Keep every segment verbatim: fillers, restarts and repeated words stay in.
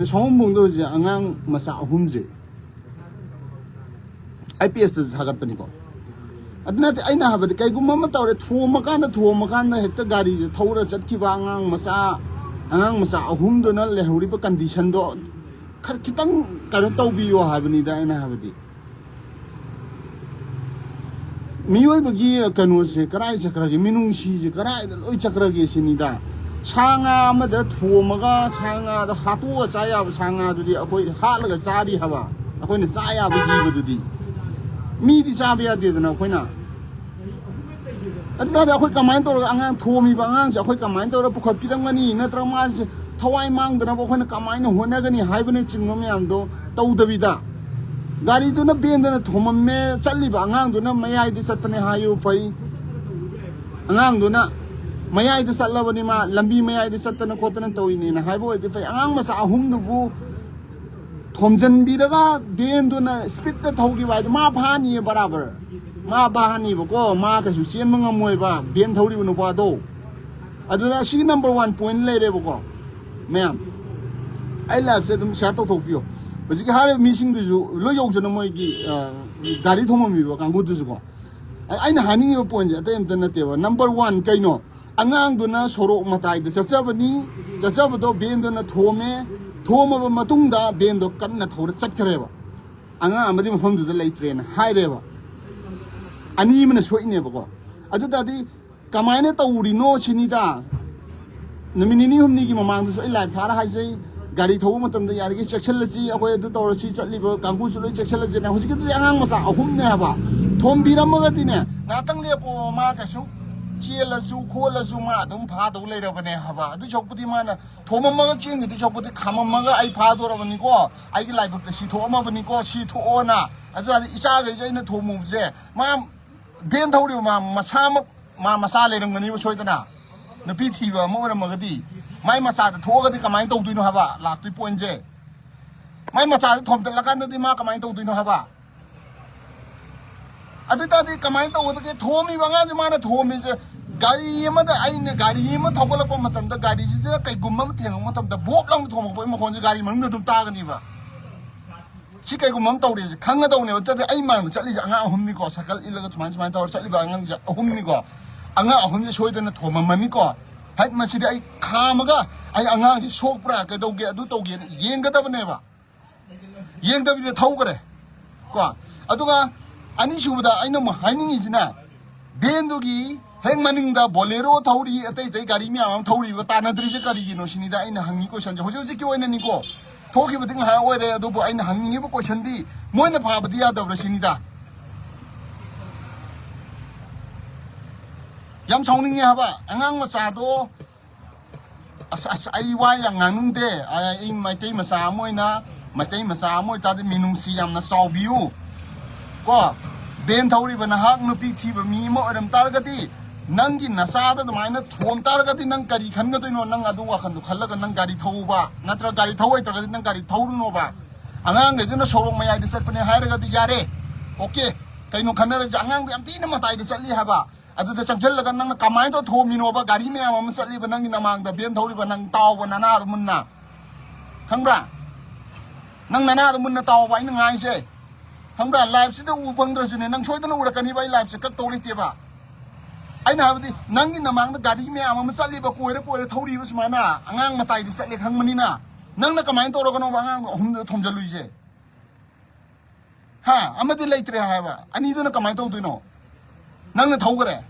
ꯁꯣꯝꯕꯨꯡꯗ ꯍꯧꯖꯤꯛ ꯑꯉꯥꯡ ꯃꯆꯥ ꯑꯍꯨꯝꯁꯦ ꯑꯥꯏ ꯄꯤ ꯑꯦꯁꯇꯁꯨ ꯊꯥꯒꯠꯄꯅꯤꯀꯣ꯫ ꯑꯗꯨ ꯅꯠꯇꯦ, ꯑꯩꯅ ꯍꯥꯏꯕꯗꯤ ꯀꯩꯒꯨꯝꯕ ꯑꯃ ꯇꯧꯔꯦ, ꯊꯣꯝꯃꯀꯥꯟꯗ ꯊꯣꯝꯃꯀꯥꯟꯗ ꯍꯦꯛꯇ ꯒꯥꯔꯤꯁꯦ ꯊꯧꯔ ꯆꯠꯈꯤꯕ ꯑꯉꯥꯡ ꯃꯆꯥ, ꯑꯉꯥꯡ ꯃꯆꯥ ꯑꯍꯨꯝꯗꯨꯅ ꯂꯩꯍꯧꯔꯤꯕ ꯀꯟꯗꯤꯁꯟꯗꯣ ꯈꯔ ꯈꯤꯇꯪ ꯀꯩꯅꯣ ꯇꯧꯕꯤꯌꯣ ꯍꯥꯏꯕꯅꯤꯗ ꯑꯩꯅ ꯍꯥꯏꯕꯗꯤ꯫ ꯃꯤꯑꯣꯏꯕꯒꯤ ꯀꯩꯅꯣꯁꯦ ꯀꯔꯥꯏ ꯆꯠꯈ꯭ꯔꯒꯦ? ꯃꯤꯅꯨꯡꯁꯤꯁꯦ ꯀꯔꯥꯏꯗ ꯂꯣꯏ ꯆꯠꯈ꯭ꯔꯒꯦ ꯁꯤꯅꯤꯗ꯫ ꯁꯥ ꯉꯥ ꯑꯃꯗ ꯊꯣꯝꯃꯒ ꯁꯥ ꯉꯥꯗ ꯍꯥꯠꯇꯣꯛꯑ ꯆꯥ ꯌꯥꯕ ꯁꯥ ꯉꯥꯗꯨꯗꯤ ꯑꯩꯈꯣꯏ ꯍꯥꯠꯂꯒ ꯆꯥꯔꯤ ꯍꯥꯏꯕ꯫ ꯑꯩꯈꯣꯏꯅ ꯆꯥ ꯌꯥꯕ ꯖꯤꯕꯗꯨꯗꯤ ꯃꯤꯗꯤ ꯆꯥꯕ ꯌꯥꯗꯦꯗꯅ ꯑꯩꯈꯣꯏꯅ꯫ ꯑꯗꯨ ꯇꯥꯔꯗꯤ ꯑꯩꯈꯣꯏ ꯀꯃꯥꯏꯅ ꯇꯧꯔꯒ ꯑꯉꯥꯡ ꯊꯣꯝꯃꯤꯕ ꯑꯉꯥꯡꯁꯦ ꯑꯩꯈꯣꯏ ꯀꯃꯥꯏꯅ ꯇꯧꯔꯒ ꯄꯨꯈꯠꯄꯤꯔꯝꯒꯅꯤ? ꯅꯠꯇ꯭ꯔꯒ ꯃꯥꯁꯦ ꯊꯋꯥꯏ ꯃꯥꯡꯗꯅꯕ ꯑꯩꯈꯣꯏꯅ ꯀꯃꯥꯏꯅ ꯍꯣꯠꯅꯒꯅꯤ ꯍꯥꯏꯕꯅꯆꯤꯡꯕ ꯃꯌꯥꯝꯗꯣ ꯇꯧꯗꯕꯤꯗ, ꯒꯥꯔꯤꯗꯨꯅ ꯕꯦꯟꯗꯨꯅ ꯊꯣꯝꯃꯝꯃꯦ, ꯆꯠꯂꯤꯕ ꯑꯉꯥꯡꯗꯨꯅ ꯃꯌꯥꯏꯗ ꯆꯠꯄꯅꯦ ꯍꯥꯏꯌꯨ ꯐꯩ꯫ ꯑꯉꯥꯡꯗꯨꯅ ꯃꯌꯥꯏꯗ ꯆꯠꯂꯕꯅꯤ, ꯃꯥ ꯂꯝꯕꯤ ꯃꯌꯥꯏꯗ ꯆꯠꯇꯅ ꯈꯣꯠꯇꯅ ꯇꯧꯔꯤꯅꯦꯅ ꯍꯥꯏꯕ ꯑꯣꯏꯔꯗꯤ ꯐꯩ꯫ ꯑꯉꯥꯡ ꯃꯆꯥ ꯑꯍꯨꯝꯗꯨꯕꯨ ꯊꯣꯝꯖꯤꯟꯕꯤꯔꯒ ꯕꯦꯟꯗꯨꯅ ꯁ꯭ꯄꯤꯠꯇ ꯊꯧꯈꯤꯕ ꯍꯥꯏꯗꯣ ꯃꯥ ꯐꯥꯅꯤꯌꯦ ꯕꯔꯥꯕꯔ꯫ ꯃꯥ ꯐꯥꯅꯤꯕꯀꯣ, ꯃꯥ ꯀꯩꯁꯨ ꯆꯦꯟꯕ ꯉꯝꯃꯣꯏꯕ ꯕꯦꯟ ꯊꯧꯔꯤꯕ ꯅꯨꯄꯥꯗꯣ꯫ ꯑꯗꯨꯅ ꯁꯤꯒꯤ ꯅꯝꯕꯔ ꯋꯥꯟ ꯄꯣꯏꯟ ꯂꯩꯔꯦꯕꯀꯣ ꯃꯌꯥꯝ꯫ ꯑꯩ ꯂꯥꯏꯐꯁꯦ ꯑꯗꯨꯝ ꯁꯤꯌꯥꯔ ꯇꯧꯊꯣꯛꯄꯤꯌꯣ꯫ ꯍꯧꯖꯤꯛꯀꯤ ꯍꯥꯏꯔꯤꯕ ꯃꯤꯁꯤꯡꯗꯨꯁꯨ ꯂꯣꯏ ꯌꯧꯖꯅ ꯃꯣꯏꯒꯤ, ꯑ, ꯒꯥꯔꯤ ꯊꯣꯝꯃꯝꯃꯤꯕ ꯀꯥꯡꯕꯨꯗꯨꯁꯨꯀꯣ꯫ ꯑ-, ꯑꯩꯅ ꯍꯥꯏꯅꯤꯡꯉꯤꯕ ꯄꯣꯏꯟꯁꯦ ꯑꯇꯩ ꯑꯝꯇ ꯅꯠꯇꯦꯕ꯫ ꯅꯝꯕꯔ ꯋꯥꯟ ꯀꯩꯅꯣ? ꯑꯉꯥꯡꯗꯨꯅ ꯁꯣꯔꯣꯛ ꯃꯇꯥꯏꯗ ꯆꯠꯆꯕꯅꯤ, ꯆꯠꯆꯕꯗꯣ ꯕꯦꯟꯗꯨꯅ ꯊꯣꯝꯃꯦ, ꯊꯣꯝꯃꯕ ꯃꯇꯨꯡꯗ ꯕꯦꯟꯗꯣ ꯀꯟꯅ ꯊꯧꯔ ꯆꯠꯈ꯭ꯔꯦꯕ꯫ ꯑꯉꯥꯡ ꯑꯃꯗꯤ ꯃꯐꯝꯗꯨꯗ ꯂꯩꯇ꯭ꯔꯦꯅ ꯍꯥꯏꯔꯦꯕ꯫ ꯑꯅꯤ ꯑꯃꯅ ꯁꯣꯛꯏꯅꯦꯕꯀꯣ꯫ ꯑꯗꯨ ꯇꯥꯔꯗꯤ ꯀꯃꯥꯏꯅ ꯇꯧꯔꯤꯅꯣ ꯁꯤꯅꯤꯗ꯫ ꯅꯨꯃꯤꯠ ꯅꯤꯅꯤ ꯍꯨꯝꯅꯤꯒꯤ ꯃꯃꯥꯡꯗꯁꯨ ꯑꯩ ꯂꯥꯏꯚ ꯊꯥꯔ ꯍꯥꯏꯖꯩ, ꯒꯥꯔꯤ ꯊꯧꯕ ꯃꯇꯝꯗ ꯌꯥꯔꯤꯈꯩ ꯆꯦꯛꯁꯤꯜꯂꯁꯤ, ꯑꯩꯈꯣꯏ ꯑꯗꯨ ꯇꯧꯔꯁꯤ, ꯆꯠꯂꯤꯕ ꯀꯥꯡꯕꯨꯁꯨ ꯂꯣꯏ ꯆꯦꯛꯁꯤꯜꯂꯁꯤꯅ꯫ ꯍꯧꯖꯤꯛꯀꯤꯗꯨꯗꯤ ꯑꯉꯥꯡ ꯃꯆꯥ ꯑꯍꯨꯝꯅꯦ ꯍꯥꯏꯕ꯫ ꯊꯣꯝꯕꯤꯔꯝꯃꯒꯗꯤꯅꯦ, ꯉꯥꯛꯇꯪ ꯂꯦꯞꯄꯣ, ꯃꯥ ꯀꯩꯁꯨ ꯆꯦꯜꯂꯁꯨ ꯈꯣꯠꯂꯁꯨ ꯃꯥ ꯑꯗꯨꯝ ꯐꯥꯗꯧ ꯂꯩꯔꯕꯅꯦ ꯍꯥꯏꯕ꯫ ꯑꯗꯨ ꯁꯔꯨꯛꯄꯨꯗꯤ ꯃꯥꯅ ꯊꯣꯝꯃꯝꯃꯒ ꯆꯦꯟꯈꯤꯗꯨꯏ ꯁꯔꯨꯛꯄꯨꯗꯤ ꯈꯥꯝꯃꯝꯃꯒ ꯑꯩ ꯐꯥꯗꯣꯔꯕꯅꯤꯀꯣ, ꯑꯩꯒꯤ ꯂꯥꯏꯕꯛꯇ ꯁꯤ ꯊꯣꯛꯑꯝꯃꯕꯅꯤꯀꯣ, ꯁꯤ ꯊꯣꯛꯑꯣꯅ꯫ ꯑꯗꯨ ꯇꯥꯔꯗꯤ ꯏꯆꯥꯈꯩꯁꯦ ꯑꯩꯅ ꯊꯣꯝꯃꯨꯕꯁꯦ ꯃꯥ ꯕꯦꯟ ꯊꯧꯔꯤꯕ ꯃꯥ ꯃꯁꯥꯃꯛ, ꯃꯥ ꯃꯆꯥ ꯂꯩꯔꯝꯒꯅꯤꯕ ꯁꯣꯏꯗꯅ꯫ ꯅꯨꯄꯤ ꯊꯤꯕ ꯑꯃ ꯑꯣꯏꯔꯝꯃꯒꯗꯤ ꯃꯥꯏ ꯃꯆꯥꯗ ꯊꯣꯛꯑꯒꯗꯤ ꯀꯃꯥꯏꯅ ꯇꯧꯗꯣꯏꯅꯣ ꯍꯥꯏꯕ ꯂꯥꯛꯇꯣꯏ ꯄꯣꯏꯟꯁꯦ꯫ ꯃꯥꯏ ꯃꯆꯥꯗ ꯊꯣꯝꯇꯠꯂꯀꯥꯟꯗꯗꯤ ꯃꯥ ꯀꯃꯥꯏꯅ ꯇꯧꯗꯣꯏꯅꯣ ꯍꯥꯏꯕ? ꯑꯗꯨ ꯇꯥꯔꯗꯤ ꯀꯃꯥꯏꯅ ꯇꯧꯒꯗꯒꯦ? ꯊꯣꯝꯃꯤꯕ ꯑꯉꯥꯡꯁꯦ ꯃꯥꯅ ꯊꯣꯝꯃꯤꯁꯦ ꯒꯥꯔꯤ ꯑꯃꯗ ꯑꯩꯅ ꯒꯥꯔꯤ ꯑꯃ ꯊꯧꯒꯠꯂꯛꯄ ꯃꯇꯝꯗ ꯒꯥꯔꯤꯁꯤꯗ ꯀꯩꯒꯨꯝꯕ ꯑꯃ ꯊꯦꯡꯉꯛꯄ ꯃꯇꯝꯗ ꯕꯣꯞ ꯂꯥꯎꯅ ꯊꯣꯡꯉꯛꯄꯒꯤ ꯃꯈꯣꯟꯁꯦ ꯒꯥꯔꯤ ꯃꯅꯨꯡꯗ ꯑꯗꯨꯝ ꯇꯥꯒꯅꯤꯕ꯫ ꯁꯤ ꯀꯩꯒꯨꯝꯕ ꯑꯃ ꯇꯧꯔꯦꯁꯦ ꯈꯪꯒꯗꯧꯅꯦꯕ꯫ ꯑꯗꯨꯗꯤ ꯑꯩ ꯃꯥꯡꯗ ꯆꯠꯂꯤꯁꯦ ꯑꯉꯥꯡ ꯑꯍꯨꯝꯅꯤꯀꯣ, ꯁꯥꯏꯀꯜ ꯏꯜꯂꯒ ꯁꯨꯃꯥꯏꯅ ꯁꯨꯃꯥꯏꯅ ꯇꯧꯔ ꯆꯠꯂꯤꯕ ꯑꯉꯥꯡꯁꯦ ꯑꯍꯨꯝꯅꯤꯀꯣ꯫ ꯑꯉꯥꯡ ꯑꯍꯨꯝꯁꯦ ꯁꯣꯏꯗꯅ ꯊꯣꯝꯃꯝꯃꯅꯤꯀꯣ꯫ ꯍꯥꯏ, ꯃꯁꯤꯗꯤ ꯑꯩ ꯈꯥꯝꯃꯒ ꯑꯩ ꯑꯉꯥꯡꯁꯤ ꯁꯣꯛꯄ꯭ꯔꯥ ꯀꯩꯗꯧꯒꯦ ꯑꯗꯨ ꯇꯧꯒꯦꯅ ꯌꯦꯡꯒꯗꯕꯅꯦꯕ꯫ ꯌꯦꯡꯗꯕꯤꯗ ꯊꯧꯈ꯭ꯔꯦ ꯀꯣ꯫ ꯑꯗꯨꯒ ꯑꯅꯤꯁꯨꯕꯗ ꯑꯩꯅ ꯑꯃꯨꯛ ꯍꯥꯏꯅꯤꯡꯉꯤꯁꯤꯅ, ꯚꯦꯟꯗꯨꯒꯤ ꯍꯦꯛ ꯃꯅꯤꯡꯗ ꯕꯣꯂꯦꯔꯣ ꯊꯧꯔꯤ, ꯑꯇꯩ ꯑꯇꯩ ꯒꯥꯔꯤ ꯃꯌꯥꯝ ꯑꯃ ꯊꯧꯔꯤꯕ, ꯇꯥꯟꯅꯗ꯭ꯔꯤꯁꯦ ꯀꯔꯤꯒꯤꯅꯣ ꯁꯤꯅꯤꯗ ꯑꯩꯅ ꯍꯪꯉꯤ ꯀꯣꯏꯁꯟꯁꯦ꯫ ꯍꯧꯖꯤꯛ ꯍꯧꯖꯤꯛꯀꯤ ꯑꯣꯏꯅꯅꯤꯀꯣ, ꯊꯣꯛꯈꯤꯕꯗꯤ ꯉꯥꯏꯍꯥꯛ ꯑꯣꯏꯔꯦ, ꯑꯗꯨꯕꯨ ꯑꯩꯅ ꯍꯪꯅꯤꯡꯉꯤꯕ ꯀꯣꯏꯁꯟꯗꯤ ꯃꯣꯏꯅ ꯐꯥꯕꯗꯤ ꯌꯥꯗꯕ꯭ꯔꯥ ꯁꯤꯅꯤꯗ꯫ ꯌꯥꯝ ꯁꯥꯎꯅꯤꯡꯉꯦ ꯍꯥꯏꯕ ꯑꯉꯥꯡ ꯃꯆꯥꯗꯣ꯫ ꯑꯁ ꯑꯁ, ꯑꯩ ꯋꯥ ꯌꯥꯝ ꯉꯥꯡꯅꯤꯡꯗꯦ꯫ ꯑꯩ ꯃꯩꯇꯩ ꯃꯆꯥ ꯑꯃ ꯑꯣꯏꯅ, ꯃꯩꯇꯩ ꯃꯆꯥ ꯑꯃ ꯑꯣꯏꯇꯥꯔꯗꯤ ꯃꯤꯅꯨꯡꯁꯤ ꯌꯥꯝꯅ ꯆꯥꯎꯕꯤꯌꯨ ꯀꯣ꯫ ꯚꯦꯟ ꯊꯧꯔꯤꯕ ꯅꯍꯥꯛ ꯅꯨꯄꯤ ꯊꯤꯕ ꯃꯤ ꯑꯃ ꯑꯣꯏꯔꯝ ꯇꯥꯔꯒꯗꯤ, ꯅꯪꯒꯤ ꯅꯆꯥꯗ ꯑꯗꯨꯃꯥꯏꯅ ꯊꯣꯝ ꯇꯥꯔꯒꯗꯤ ꯅꯪ ꯀꯔꯤ ꯈꯟꯒꯗꯣꯏꯅꯣ? ꯅꯪ ꯑꯗꯨ ꯋꯥꯈꯜꯗꯣ ꯈꯜꯂꯒ ꯅꯪ ꯒꯥꯔꯤ ꯊꯧꯕ ꯅꯠꯇ꯭ꯔꯒ ꯒꯥꯔꯤ ꯊꯧ ꯍꯩꯇ꯭ꯔꯒꯗꯤ ꯅꯪ ꯒꯥꯔꯤ ꯊꯧꯔꯨꯅꯣꯕ꯫ ꯑꯉꯥꯡꯈꯩꯗꯨꯅ ꯁꯣꯔꯣꯛ ꯃꯌꯥꯏꯗ ꯆꯠꯄꯅꯦ ꯍꯥꯏꯔꯒꯗꯤ ꯌꯥꯔꯦ, ꯑꯣꯀꯦ꯫ ꯀꯩꯅꯣ ꯈꯟꯅꯔꯁꯦ, ꯑꯉꯥꯡꯗꯣ ꯌꯥꯝ ꯊꯤꯅ ꯃꯇꯥꯏꯗ ꯆꯠꯂꯤ ꯍꯥꯏꯕ꯫ ꯑꯗꯨꯗ ꯆꯪꯁꯤꯜꯂꯒ ꯅꯪꯅ ꯀꯃꯥꯏꯅ ꯇꯧꯔ ꯊꯣꯝꯃꯤꯅꯣꯕ? ꯒꯥꯔꯤ ꯃꯌꯥꯝ ꯑꯃ ꯆꯠꯂꯤꯕ ꯅꯪꯒꯤ ꯅꯃꯥꯡꯗ, ꯚꯦꯟ ꯊꯧꯔꯤꯕ ꯅꯪ ꯇꯥꯎꯕ ꯅꯅꯥꯗꯣ ꯃꯨꯟꯅ, ꯈꯪꯕ꯭ꯔꯥ? ꯅꯪ ꯅꯅꯥꯗꯣ ꯃꯨꯟꯅ ꯇꯥꯎꯕ ꯑꯩꯅ ꯉꯥꯡꯉꯤꯁꯦ, ꯈꯪꯕ꯭ꯔꯥ? ꯂꯥꯏꯐꯁꯤꯗ ꯎꯕ ꯐꯪꯗ꯭ꯔꯁꯨꯅꯦ, ꯅꯪ ꯁꯣꯏꯗꯅ ꯎꯔꯛꯀꯅꯤꯕ꯫ ꯑꯩ ꯂꯥꯏꯐꯁꯦ ꯀꯛꯇꯧ ꯂꯩꯇꯦꯕ꯫ ꯑꯩꯅ ꯍꯥꯏꯕꯗꯤ ꯅꯪꯒꯤ ꯅꯃꯥꯡꯗ ꯒꯥꯔꯤ ꯃꯌꯥꯝ ꯑꯃ ꯆꯠꯂꯤꯕ, ꯀꯣꯏꯔ ꯀꯣꯏꯔ ꯊꯧꯔꯤꯕ ꯁꯨꯃꯥꯏꯅ, ꯑꯉꯥꯡ ꯃꯇꯥꯏꯗ ꯆꯠꯂꯦ ꯈꯪꯕꯅꯤꯅ, ꯅꯪꯅ ꯀꯃꯥꯏꯅ ꯇꯧꯔꯒꯅꯣꯕ ꯑꯉꯥꯡꯗꯣ ꯑꯍꯨꯝꯗꯨꯗ ꯊꯣꯝꯖꯜꯂꯨꯏꯁꯦ? ꯍꯥ? ꯑꯃꯗꯤ ꯂꯩꯇ꯭ꯔꯦ ꯍꯥꯏꯕ, ꯑꯅꯤꯗꯨꯅ ꯀꯃꯥꯏꯅ ꯇꯧꯗꯣꯏꯅꯣ? ꯅꯪꯅ ꯊꯧꯈ꯭ꯔꯦ꯫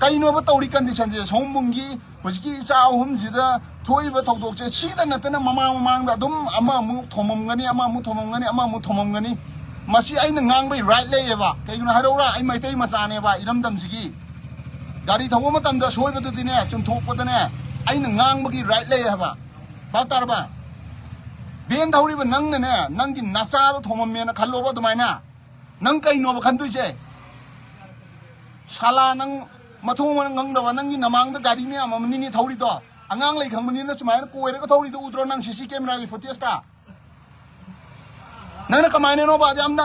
ꯀꯩꯅꯣꯕ ꯇꯧꯔꯤ ꯀꯟꯗꯤꯁꯟꯁꯦ? ꯁꯣꯝꯕꯨꯡꯒꯤ ꯍꯧꯖꯤꯛꯀꯤ ꯏꯆꯥ ꯑꯍꯨꯝꯁꯤꯗ ꯊꯣꯛꯏꯕ ꯊꯧꯗꯣꯛꯁꯦ ꯁꯤꯗ ꯅꯠꯇꯅ ꯃꯃꯥꯡ ꯃꯃꯥꯡꯗ ꯑꯗꯨꯝ ꯑꯃꯃꯨꯛ ꯊꯣꯝꯃꯝꯒꯅꯤ, ꯑꯃꯃꯨꯛ ꯊꯣꯝꯃꯝꯒꯅꯤ, ꯑꯃꯃꯨꯛ ꯊꯣꯝꯃꯝꯒꯅꯤ꯫ ꯃꯁꯤ ꯑꯩꯅ ꯉꯥꯡꯕꯒꯤ ꯔꯥꯏꯠ ꯂꯩꯌꯦꯕ꯫ ꯀꯩꯒꯤꯅꯣ ꯍꯥꯏꯔꯛꯎꯔꯥ? ꯑꯩ ꯃꯩꯇꯩ ꯃꯆꯥꯅꯦꯕ, ꯏꯔꯝꯗꯝꯁꯤꯒꯤ꯫ ꯒꯥꯔꯤ ꯊꯧꯕ ꯃꯇꯝꯗ ꯁꯣꯏꯕꯗꯨꯗꯤꯅꯦ, ꯆꯨꯝꯊꯣꯛꯄꯗꯅꯦ, ꯑꯩꯅ ꯉꯥꯡꯕꯒꯤ ꯔꯥꯏꯠ ꯂꯩ ꯍꯥꯏꯕ꯫ ꯚꯥꯞ ꯇꯥꯔꯕ? ꯚꯦꯟ ꯊꯧꯔꯤꯕ ꯅꯪꯅꯅꯦ, ꯅꯪꯒꯤ ꯅꯆꯥꯗꯣ ꯊꯣꯝꯃꯝꯃꯦꯅ ꯈꯜꯂꯣꯕ ꯑꯗꯨꯃꯥꯏꯅ꯫ ꯅꯪ ꯀꯩꯅꯣꯕ ꯈꯟꯗꯣꯏꯁꯦ? ꯁꯥꯂꯥ, ꯅꯪ ꯃꯊꯣꯡ ꯃꯔꯝ ꯈꯪꯗꯕ, ꯅꯪꯒꯤ ꯅꯃꯥꯡꯗ ꯒꯥꯔꯤ ꯃꯌꯥꯝ ꯑꯃꯅꯤꯅꯦ ꯊꯧꯔꯤꯗꯣ꯫ ꯑꯉꯥꯡ ꯂꯩ ꯈꯪꯕꯅꯤꯅ ꯁꯨꯃꯥꯏꯅ ꯀꯣꯏꯔꯒ ꯊꯧꯔꯤꯗꯣ ꯎꯗ꯭ꯔꯣ ꯅꯪ ꯁꯤ ꯁꯤ ꯀꯦꯃꯦꯔꯥꯒꯤ ꯐꯨꯇꯦꯖꯇ? ꯅꯪꯅ ꯀꯃꯥꯏꯅꯅꯣꯕ ꯌꯥꯝꯅ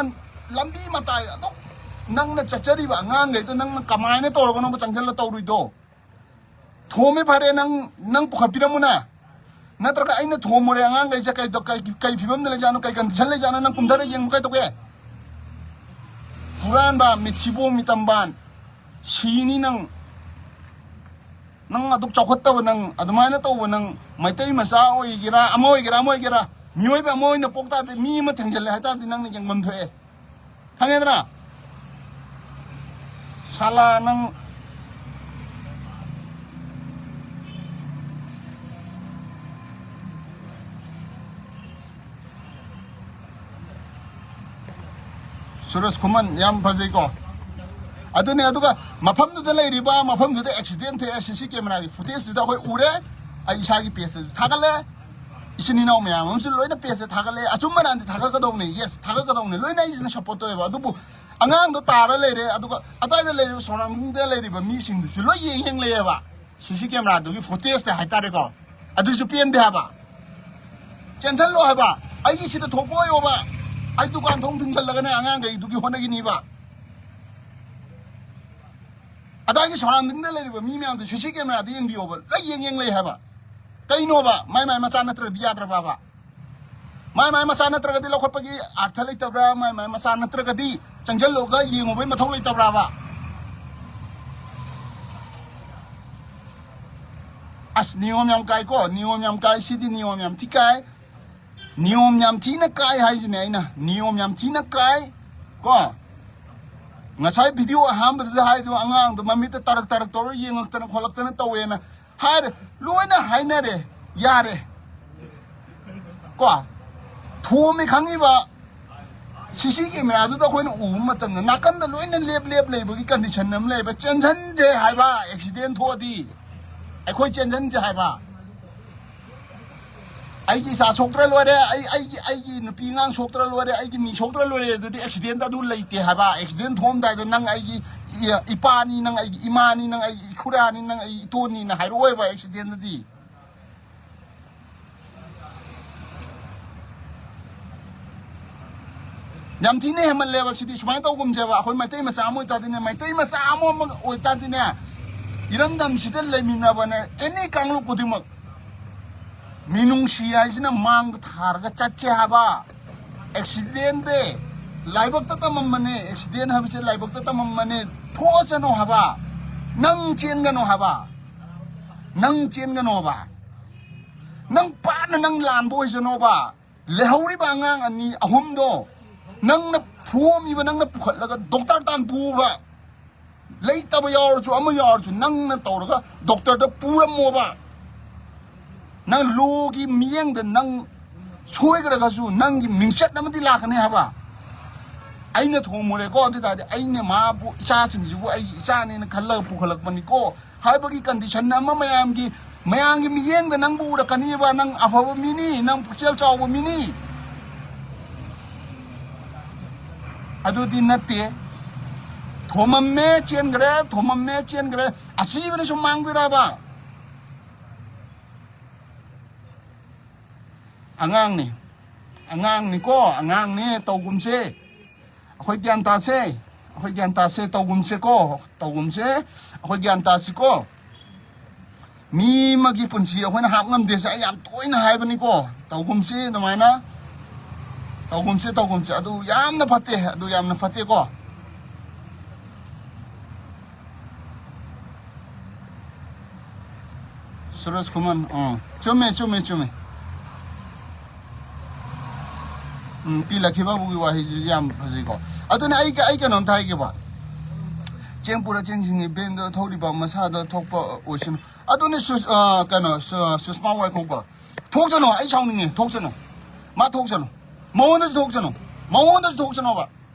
ꯂꯝꯕꯤ ꯃꯇꯥꯏ ꯑꯗꯨꯛ ꯅꯪꯅ ꯆꯠꯆꯔꯤꯕ ꯑꯉꯥꯡꯈꯩꯗꯣ ꯅꯪꯅ ꯀꯃꯥꯏꯅ ꯇꯧꯔꯒꯅꯣꯕ ꯆꯪꯁꯤꯜꯂ ꯇꯧꯔꯨꯏꯗꯣ? ꯊꯣꯝꯃꯦ ꯐꯔꯦ, ꯅꯪ, ꯅꯪ ꯄꯨꯈꯠꯄꯤꯔꯝꯃꯨꯅꯦ꯫ ꯅꯠꯇ꯭ꯔꯒ ꯑꯩꯅ ꯊꯣꯝꯃꯨꯔꯦ ꯑꯉꯥꯡꯈꯩꯁꯦ, ꯀꯩ, ꯀꯩ, ꯀꯩ ꯐꯤꯕꯝꯗ ꯂꯩꯖꯥꯠꯅꯣ, ꯀꯩ ꯀꯟꯗꯤꯁꯟ ꯂꯩꯖꯥꯠꯅꯣ, ꯅꯪ ꯀꯨꯝꯊꯔ ꯌꯦꯡꯕ ꯀꯩꯗꯧꯒꯦ? ꯍꯨꯔꯥꯟꯕ, ꯃꯤꯊꯤꯕꯣꯡ ꯃꯤꯇꯝꯕꯥꯟ, ꯁꯤꯅꯤ ꯅꯪ꯫ ꯅꯪ ꯑꯗꯨꯛ ꯆꯥꯎꯈꯠꯇꯕ, ꯅꯪ ꯑꯗꯨꯃꯥꯏꯅ ꯇꯧꯕ, ꯅꯪ ꯃꯩꯇꯩ ꯃꯆꯥ ꯑꯣꯏꯒꯦꯔꯥ, ꯑꯃ ꯑꯣꯏꯒꯦꯔꯥ, ꯑꯃ ꯑꯣꯏꯒꯦꯔꯥ, ꯃꯤꯑꯣꯏꯕ ꯑꯃ ꯑꯣꯏꯅ ꯄꯣꯛ ꯇꯥꯔꯗꯤ, ꯃꯤ ꯑꯃ ꯊꯦꯡꯖꯤꯜꯂꯦ ꯍꯥꯏ ꯇꯥꯔꯗꯤ ꯅꯪꯅ ꯌꯦꯡꯐꯝ ꯊꯣꯛꯑꯦ꯫ ꯈꯪꯉꯦꯗꯅ? ꯁꯥꯂꯥ ꯅꯪ꯫ ꯁꯨꯔꯖ ꯈꯨꯃꯟ, ꯌꯥꯝ ꯐꯖꯩꯀꯣ꯫ ꯑꯗꯨꯅꯦ, ꯑꯗꯨꯒ ꯃꯐꯝꯗꯨꯗ ꯂꯩꯔꯤꯕ, ꯃꯐꯝꯗꯨꯗ ꯑꯦꯛꯁꯤꯗꯦꯟ ꯊꯣꯛꯑꯦ, ꯁꯤ ꯁꯤ ꯀꯦꯃꯦꯔꯥꯒꯤ ꯐꯨꯇꯦꯖꯇꯨꯗ ꯑꯩꯈꯣꯏ ꯎꯔꯦ꯫ ꯑꯩ ꯏꯁꯥꯒꯤ ꯄꯦꯖꯇꯁꯨ ꯊꯥꯒꯠꯂꯦ, ꯏꯆꯤꯟ ꯏꯅꯥꯎ ꯃꯌꯥꯝ ꯑꯃꯁꯨ ꯂꯣꯏꯅ ꯄꯦꯖꯇ ꯊꯥꯒꯠꯂꯦ꯫ ꯑꯆꯨꯝꯕ ꯂꯥꯟꯗꯤ ꯊꯥꯒꯠꯀꯗꯧꯅꯦ, ꯌꯦꯁ, ꯊꯥꯒꯠꯀꯗꯧꯅꯦ, ꯂꯣꯏꯅ ꯑꯩꯁꯤꯅ ꯁꯞꯄꯣꯔꯠ ꯇꯧꯋꯦꯕ꯫ ꯑꯗꯨꯕꯨ ꯑꯉꯥꯡꯗꯣ ꯇꯥꯔ ꯂꯩꯔꯦ, ꯑꯗꯨꯒ ꯑꯗꯨꯋꯥꯏꯗ ꯂꯩꯔꯤꯕ, ꯁꯔꯥꯎꯟꯗꯤꯡꯗ ꯂꯩꯔꯤꯕ ꯃꯤꯁꯤꯡꯗꯨꯁꯨ ꯂꯣꯏ ꯌꯦꯡ ꯌꯦꯡ ꯂꯩꯌꯦꯕ, ꯁꯤ ꯁꯤ ꯀꯦꯃꯦꯔꯥꯗꯨꯒꯤ ꯐꯨꯇꯦꯖꯇ ꯍꯥꯏꯇꯥꯔꯦꯀꯣ꯫ ꯑꯗꯨꯁꯨ ꯄꯦꯟꯗꯦ ꯍꯥꯏꯕ꯫ ꯆꯦꯟꯁꯤꯜꯂꯣ ꯍꯥꯏꯕ꯫ ꯑꯩꯒꯤ ꯁꯤꯗ ꯊꯣꯛꯄ ꯑꯣꯏꯌꯣꯕ꯫ ꯑꯩ ꯗꯨꯀꯥꯟ ꯊꯣꯡ ꯊꯤꯡꯖꯤꯜꯂꯒꯅꯦ ꯑꯉꯥꯡꯈꯩꯗꯨꯒꯤ ꯍꯣꯠꯅꯈꯤꯅꯤꯕ꯫ ꯑꯗꯥꯏꯒꯤ ꯁꯔꯥꯎꯟꯗꯤꯡꯗ ꯂꯩꯔꯤꯕ ꯃꯤ ꯃꯌꯥꯝꯗꯣ ꯁꯤ ꯁꯤ ꯀꯦꯃꯦꯔꯥꯗ ꯌꯦꯡꯕꯤꯌꯣꯕ꯫ ꯂꯣꯏ ꯌꯦꯡ ꯌꯦꯡ ꯂꯩ ꯍꯥꯏꯕ꯫ ꯀꯩꯅꯣꯕ? ꯃꯥꯏ ꯃꯥꯏ ꯃꯆꯥ ꯅꯠꯇ꯭ꯔꯗꯤ ꯌꯥꯗ꯭ꯔꯕꯕ? ꯃꯥꯏ ꯃꯥꯏ ꯃꯆꯥ ꯅꯠꯇ꯭ꯔꯒꯗꯤ ꯂꯧꯈꯠꯄꯒꯤ ꯑꯥꯔꯊ ꯂꯩꯇꯕ꯭ꯔꯥ? ꯃꯥꯏ ꯃꯥꯏ ꯃꯆꯥ ꯅꯠꯇ꯭ꯔꯒꯗꯤ ꯆꯪꯁꯤꯜꯂꯒ ꯌꯦꯡꯉꯨꯕꯒꯤ ꯃꯊꯧ ꯂꯩꯇꯕ꯭ꯔꯥꯕ? ꯑꯁ, ꯅꯤꯌꯣꯝ ꯌꯥꯝ ꯀꯥꯏꯀꯣ, ꯅꯤꯌꯣꯝ ꯌꯥꯝ ꯀꯥꯏ, ꯁꯤꯗꯤ ꯅꯤꯌꯣꯝ ꯌꯥꯝ ꯊꯤ ꯀꯥꯏ꯫ ꯅꯤꯌꯣꯝ ꯌꯥꯝ ꯊꯤꯅ ꯀꯥꯏ ꯍꯥꯏꯁꯤꯅꯦ ꯑꯩꯅ, ꯅꯤꯌꯣꯝ ꯌꯥꯝ ꯊꯤꯅ ꯀꯥꯏ ꯀꯣ꯫ ꯉꯁꯥꯏ ꯚꯤꯗꯤꯑꯣ ꯑꯍꯥꯟꯕꯗꯨꯗ ꯍꯥꯏꯗꯣ, ꯑꯉꯥꯡꯗꯣ ꯃꯃꯤꯠꯇ ꯇꯔꯛ ꯇꯔꯛ ꯇꯧꯔ ꯌꯦꯡꯉꯛꯇꯅ ꯈꯣꯠꯂꯛꯇꯅ ꯇꯧꯋꯦꯅ ꯍꯥꯏꯔꯦ, ꯂꯣꯏꯅ ꯍꯥꯏꯅꯔꯦ, ꯌꯥꯔꯦ ꯀꯣ꯫ ꯊꯣꯝꯃꯦ ꯈꯪꯉꯤꯕ, ꯁꯤ ꯁꯤ ꯀꯦꯃꯦꯔꯥꯗꯨꯗ ꯑꯩꯈꯣꯏꯅ ꯎꯕ ꯃꯇꯝꯗ ꯅꯥꯀꯟꯗ ꯂꯣꯏꯅ ꯂꯦꯞ ꯂꯦꯞ ꯂꯩꯕꯒꯤ ꯀꯟꯗꯤꯁꯟ ꯑꯃ ꯂꯩꯕ꯫ ꯆꯦꯟꯁꯟꯁꯦ ꯍꯥꯏꯕ, ꯑꯦꯛꯁꯤꯗꯦꯟ ꯊꯣꯛꯑꯗꯤ ꯑꯩꯈꯣꯏ ꯆꯦꯟꯁꯟꯁꯦ ꯍꯥꯏꯕ꯫ ꯑꯩꯒꯤ ꯏꯆꯥ ꯁꯣꯛꯇ꯭ꯔ ꯂꯣꯏꯔꯦ, ꯑꯩ, ꯑꯩꯒꯤ, ꯑꯩꯒꯤ ꯅꯨꯄꯤ ꯑꯉꯥꯡ ꯁꯣꯛꯇ꯭ꯔ ꯂꯣꯏꯔꯦ, ꯑꯩꯒꯤ ꯃꯤ ꯁꯣꯛꯇ꯭ꯔ ꯂꯣꯏꯔꯦ꯫ ꯑꯗꯨꯗꯤ ꯑꯦꯛꯁꯤꯗꯦꯟ ꯑꯗꯨ ꯂꯩꯇꯦ ꯍꯥꯏꯕ꯫ ꯑꯦꯛꯁꯤꯗꯦꯟ ꯊꯣꯛꯑꯝꯗꯥꯏꯗ ꯅꯪ ꯑꯩꯒꯤ ꯏ-, ꯏꯄꯥꯅꯤ, ꯅꯪ ꯑꯩꯒꯤ ꯏꯃꯥꯅꯤ, ꯅꯪ ꯑꯩꯒꯤ ꯏꯈꯨꯔꯥꯅꯤ, ꯅꯪ ꯑꯩꯒꯤ ꯏꯇꯣꯟꯅꯤꯅ ꯍꯥꯏꯔꯛꯑꯣꯏꯕ ꯑꯦꯛꯁꯤꯗꯦꯟꯗꯗꯤ꯫ ꯌꯥꯝ ꯊꯤꯅ ꯍꯦꯟꯃꯜꯂꯦꯕ ꯁꯤꯗꯤ꯫ ꯁꯨꯃꯥꯏꯅ ꯇꯧꯒꯨꯝꯁꯦꯕ, ꯑꯩꯈꯣꯏ ꯃꯩꯇꯩ ꯃꯆꯥ ꯑꯃ ꯑꯣꯏꯇꯥꯔꯗꯤꯅꯦ, ꯃꯩꯇꯩ ꯃꯆꯥ ꯑꯃ ꯑꯃ ꯑꯣꯏꯇꯥꯔꯗꯤꯅꯦ, ꯏꯔꯝꯗꯝꯁꯤꯗ ꯂꯩꯃꯤꯟꯅꯕꯅꯦ, ꯑꯦꯅꯤ ꯀꯥꯡꯂꯨꯞ ꯈꯨꯗꯤꯡꯃꯛ ꯃꯤꯅꯨꯡꯁꯤ ꯍꯥꯏꯁꯤꯅ ꯃꯥꯡꯗ ꯊꯥꯔꯒ ꯆꯠꯁꯦ ꯍꯥꯏꯕ꯫ ꯑꯦꯛꯁꯤꯗꯦꯟꯗꯦ ꯂꯥꯏꯕꯛꯇ ꯇꯝꯃꯝꯕꯅꯦ, ꯑꯦꯛꯁꯤꯗꯦꯟ ꯍꯥꯏꯕꯁꯦ ꯂꯥꯏꯕꯛꯇ ꯇꯝꯃꯝꯕꯅꯦ꯫ ꯊꯣꯛꯑꯁꯅꯨ ꯍꯥꯏꯕ꯫ ꯅꯪ ꯆꯦꯟꯒꯅꯨ ꯍꯥꯏꯕ꯫ ꯅꯪ ꯆꯦꯟꯒꯅꯣꯕ꯫ ꯅꯪ ꯄꯥꯅ ꯅꯪ ꯂꯥꯟꯕ ꯑꯣꯏꯁꯅꯣꯕ꯫ ꯂꯩꯍꯧꯔꯤꯕ ꯑꯉꯥꯡ ꯑꯅꯤ ꯑꯍꯨꯝꯗꯣ ꯅꯪꯅ ꯐꯨꯝꯃꯤꯕ, ꯅꯪꯅ ꯄꯨꯈꯠꯂꯒ ꯗꯣꯛꯇꯔ ꯇꯥꯟ ꯄꯨꯕ꯫ ꯂꯩꯇꯕ ꯌꯥꯎꯔꯁꯨ, ꯑꯃ ꯌꯥꯎꯔꯁꯨ, ꯅꯪꯅ ꯇꯧꯔꯒ ꯗꯣꯛꯇꯔꯗ ꯄꯨꯔꯝꯃꯣꯕ꯫ ꯅꯪ ꯂꯣꯒꯤ ꯃꯤꯠꯌꯦꯡꯗ ꯅꯪ ꯁꯣꯏꯈ꯭ꯔꯒꯁꯨ ꯅꯪꯒꯤ ꯃꯤꯡꯆꯠ ꯑꯃꯗꯤ ꯂꯥꯛꯀꯅꯤ ꯍꯥꯏꯕ꯫ ꯑꯩꯅ ꯊꯣꯝꯃꯨꯔꯦꯀꯣ, ꯑꯗꯨ ꯇꯥꯔꯗꯤ ꯑꯩꯅ ꯃꯥꯕꯨ, ꯏꯆꯥꯁꯤꯡꯁꯤꯕꯨ ꯑꯩꯒꯤ ꯏꯆꯥꯅꯦꯅ ꯈꯜꯂꯒ ꯄꯨꯈꯠꯂꯛꯄꯅꯤꯀꯣ ꯍꯥꯏꯕꯒꯤ ꯀꯟꯗꯤꯁꯟ ꯑꯃ ꯃꯌꯥꯝꯒꯤ, ꯃꯌꯥꯝꯒꯤ ꯃꯤꯠꯌꯦꯡꯗ ꯅꯪꯕꯨ ꯎꯔꯛꯀꯅꯤꯕ꯫ ꯅꯪ ꯑꯐꯕ ꯃꯤꯅꯤ, ꯅꯪ ꯄꯨꯛꯆꯦꯜ ꯆꯥꯎꯕ ꯃꯤꯅꯤ꯫ ꯑꯗꯨꯗꯤ ꯅꯠꯇꯦ꯫ ꯊꯣꯝꯃꯝꯃꯦ ꯆꯦꯟꯈ꯭ꯔꯦ, ꯊꯣꯝꯃꯝꯃꯦ ꯆꯦꯟꯈ꯭ꯔꯦ꯫ ꯑꯁꯤꯕꯅ ꯁꯨꯝ ꯃꯥꯡꯗꯣꯏꯔꯕ? ꯑꯉꯥꯡꯅꯤ, ꯑꯉꯥꯡꯅꯤꯀꯣ, ꯑꯉꯥꯡꯅꯤ꯫ ꯇꯧꯒꯨꯝꯁꯦ꯫ ꯑꯩꯈꯣꯏ ꯒ꯭ꯌꯥꯟ ꯇꯥꯁꯦ꯫ ꯑꯩꯈꯣꯏ ꯒ꯭ꯌꯥꯟ ꯇꯥꯁꯦ꯫ ꯇꯧꯒꯨꯝꯁꯦꯀꯣ, ꯇꯧꯒꯨꯝꯁꯦ꯫ ꯑꯩꯈꯣꯏ ꯒ꯭ꯌꯥꯟ ꯇꯥꯁꯤꯀꯣ꯫ ꯃꯤ ꯑꯃꯒꯤ ꯄꯨꯟꯁꯤ ꯑꯩꯈꯣꯏꯅ ꯍꯥꯞ ꯉꯝꯗꯦꯁꯦ ꯑꯩ ꯌꯥꯝ ꯇꯣꯏꯅ ꯍꯥꯏꯕꯅꯤꯀꯣ꯫ ꯇꯧꯒꯨꯝꯁꯤ ꯑꯗꯨꯃꯥꯏꯅ꯫ ꯇꯧꯒꯨꯝꯁꯤ, ꯇꯧꯒꯨꯝꯁꯤ꯫ ꯑꯗꯨ ꯌꯥꯝꯅ ꯐꯠꯇꯦ, ꯑꯗꯨ ꯌꯥꯝꯅ ꯐꯠꯇꯦꯀꯣ꯫ ꯁꯨꯔꯖ ꯈꯨꯃꯟ, ꯑꯥ, ꯆꯨꯝꯃꯦ, ꯆꯨꯝꯃꯦ, ꯆꯨꯝꯃꯦ꯫ ꯎꯝ, ꯄꯤꯂꯛꯈꯤꯕꯕꯨꯒꯤ ꯋꯥꯍꯩꯁꯤꯁꯨ ꯌꯥꯝ ꯐꯖꯩꯀꯣ꯫ ꯑꯗꯨꯅ ꯑꯩ, ꯑꯩ ꯀꯩꯅꯣꯝꯇ ꯍꯥꯏꯒꯦꯕ꯫ ꯆꯦꯡ ꯄꯨꯔ ꯆꯦꯡꯁꯤꯡꯒꯤ ꯚꯦꯟꯗꯣ ꯊꯧꯔꯤꯕ ꯃꯁꯥꯗ ꯊꯣꯛꯄ ꯑꯣꯏꯁꯅꯨ꯫ ꯑꯗꯨꯅꯤ ꯁꯨ-, ꯑ, ꯀꯩꯅꯣ, ꯁꯨ-, ꯁꯨꯁꯃꯥ ꯋꯥꯏꯈꯣꯀꯣ꯫ ꯊꯣꯛꯁꯅꯨ, ꯑꯩ ꯁꯥꯎꯅꯤꯡꯉꯦ, ꯊꯣꯛꯁꯅꯨ꯫ ꯃꯥ ꯊꯣꯛꯁꯅꯨ꯫ ꯃꯉꯣꯟꯗꯁꯨ ꯊꯣꯛꯁꯅꯨ꯫ ꯃꯉꯣꯟꯗꯁꯨ ꯊꯣꯛꯁꯅꯣꯕ꯫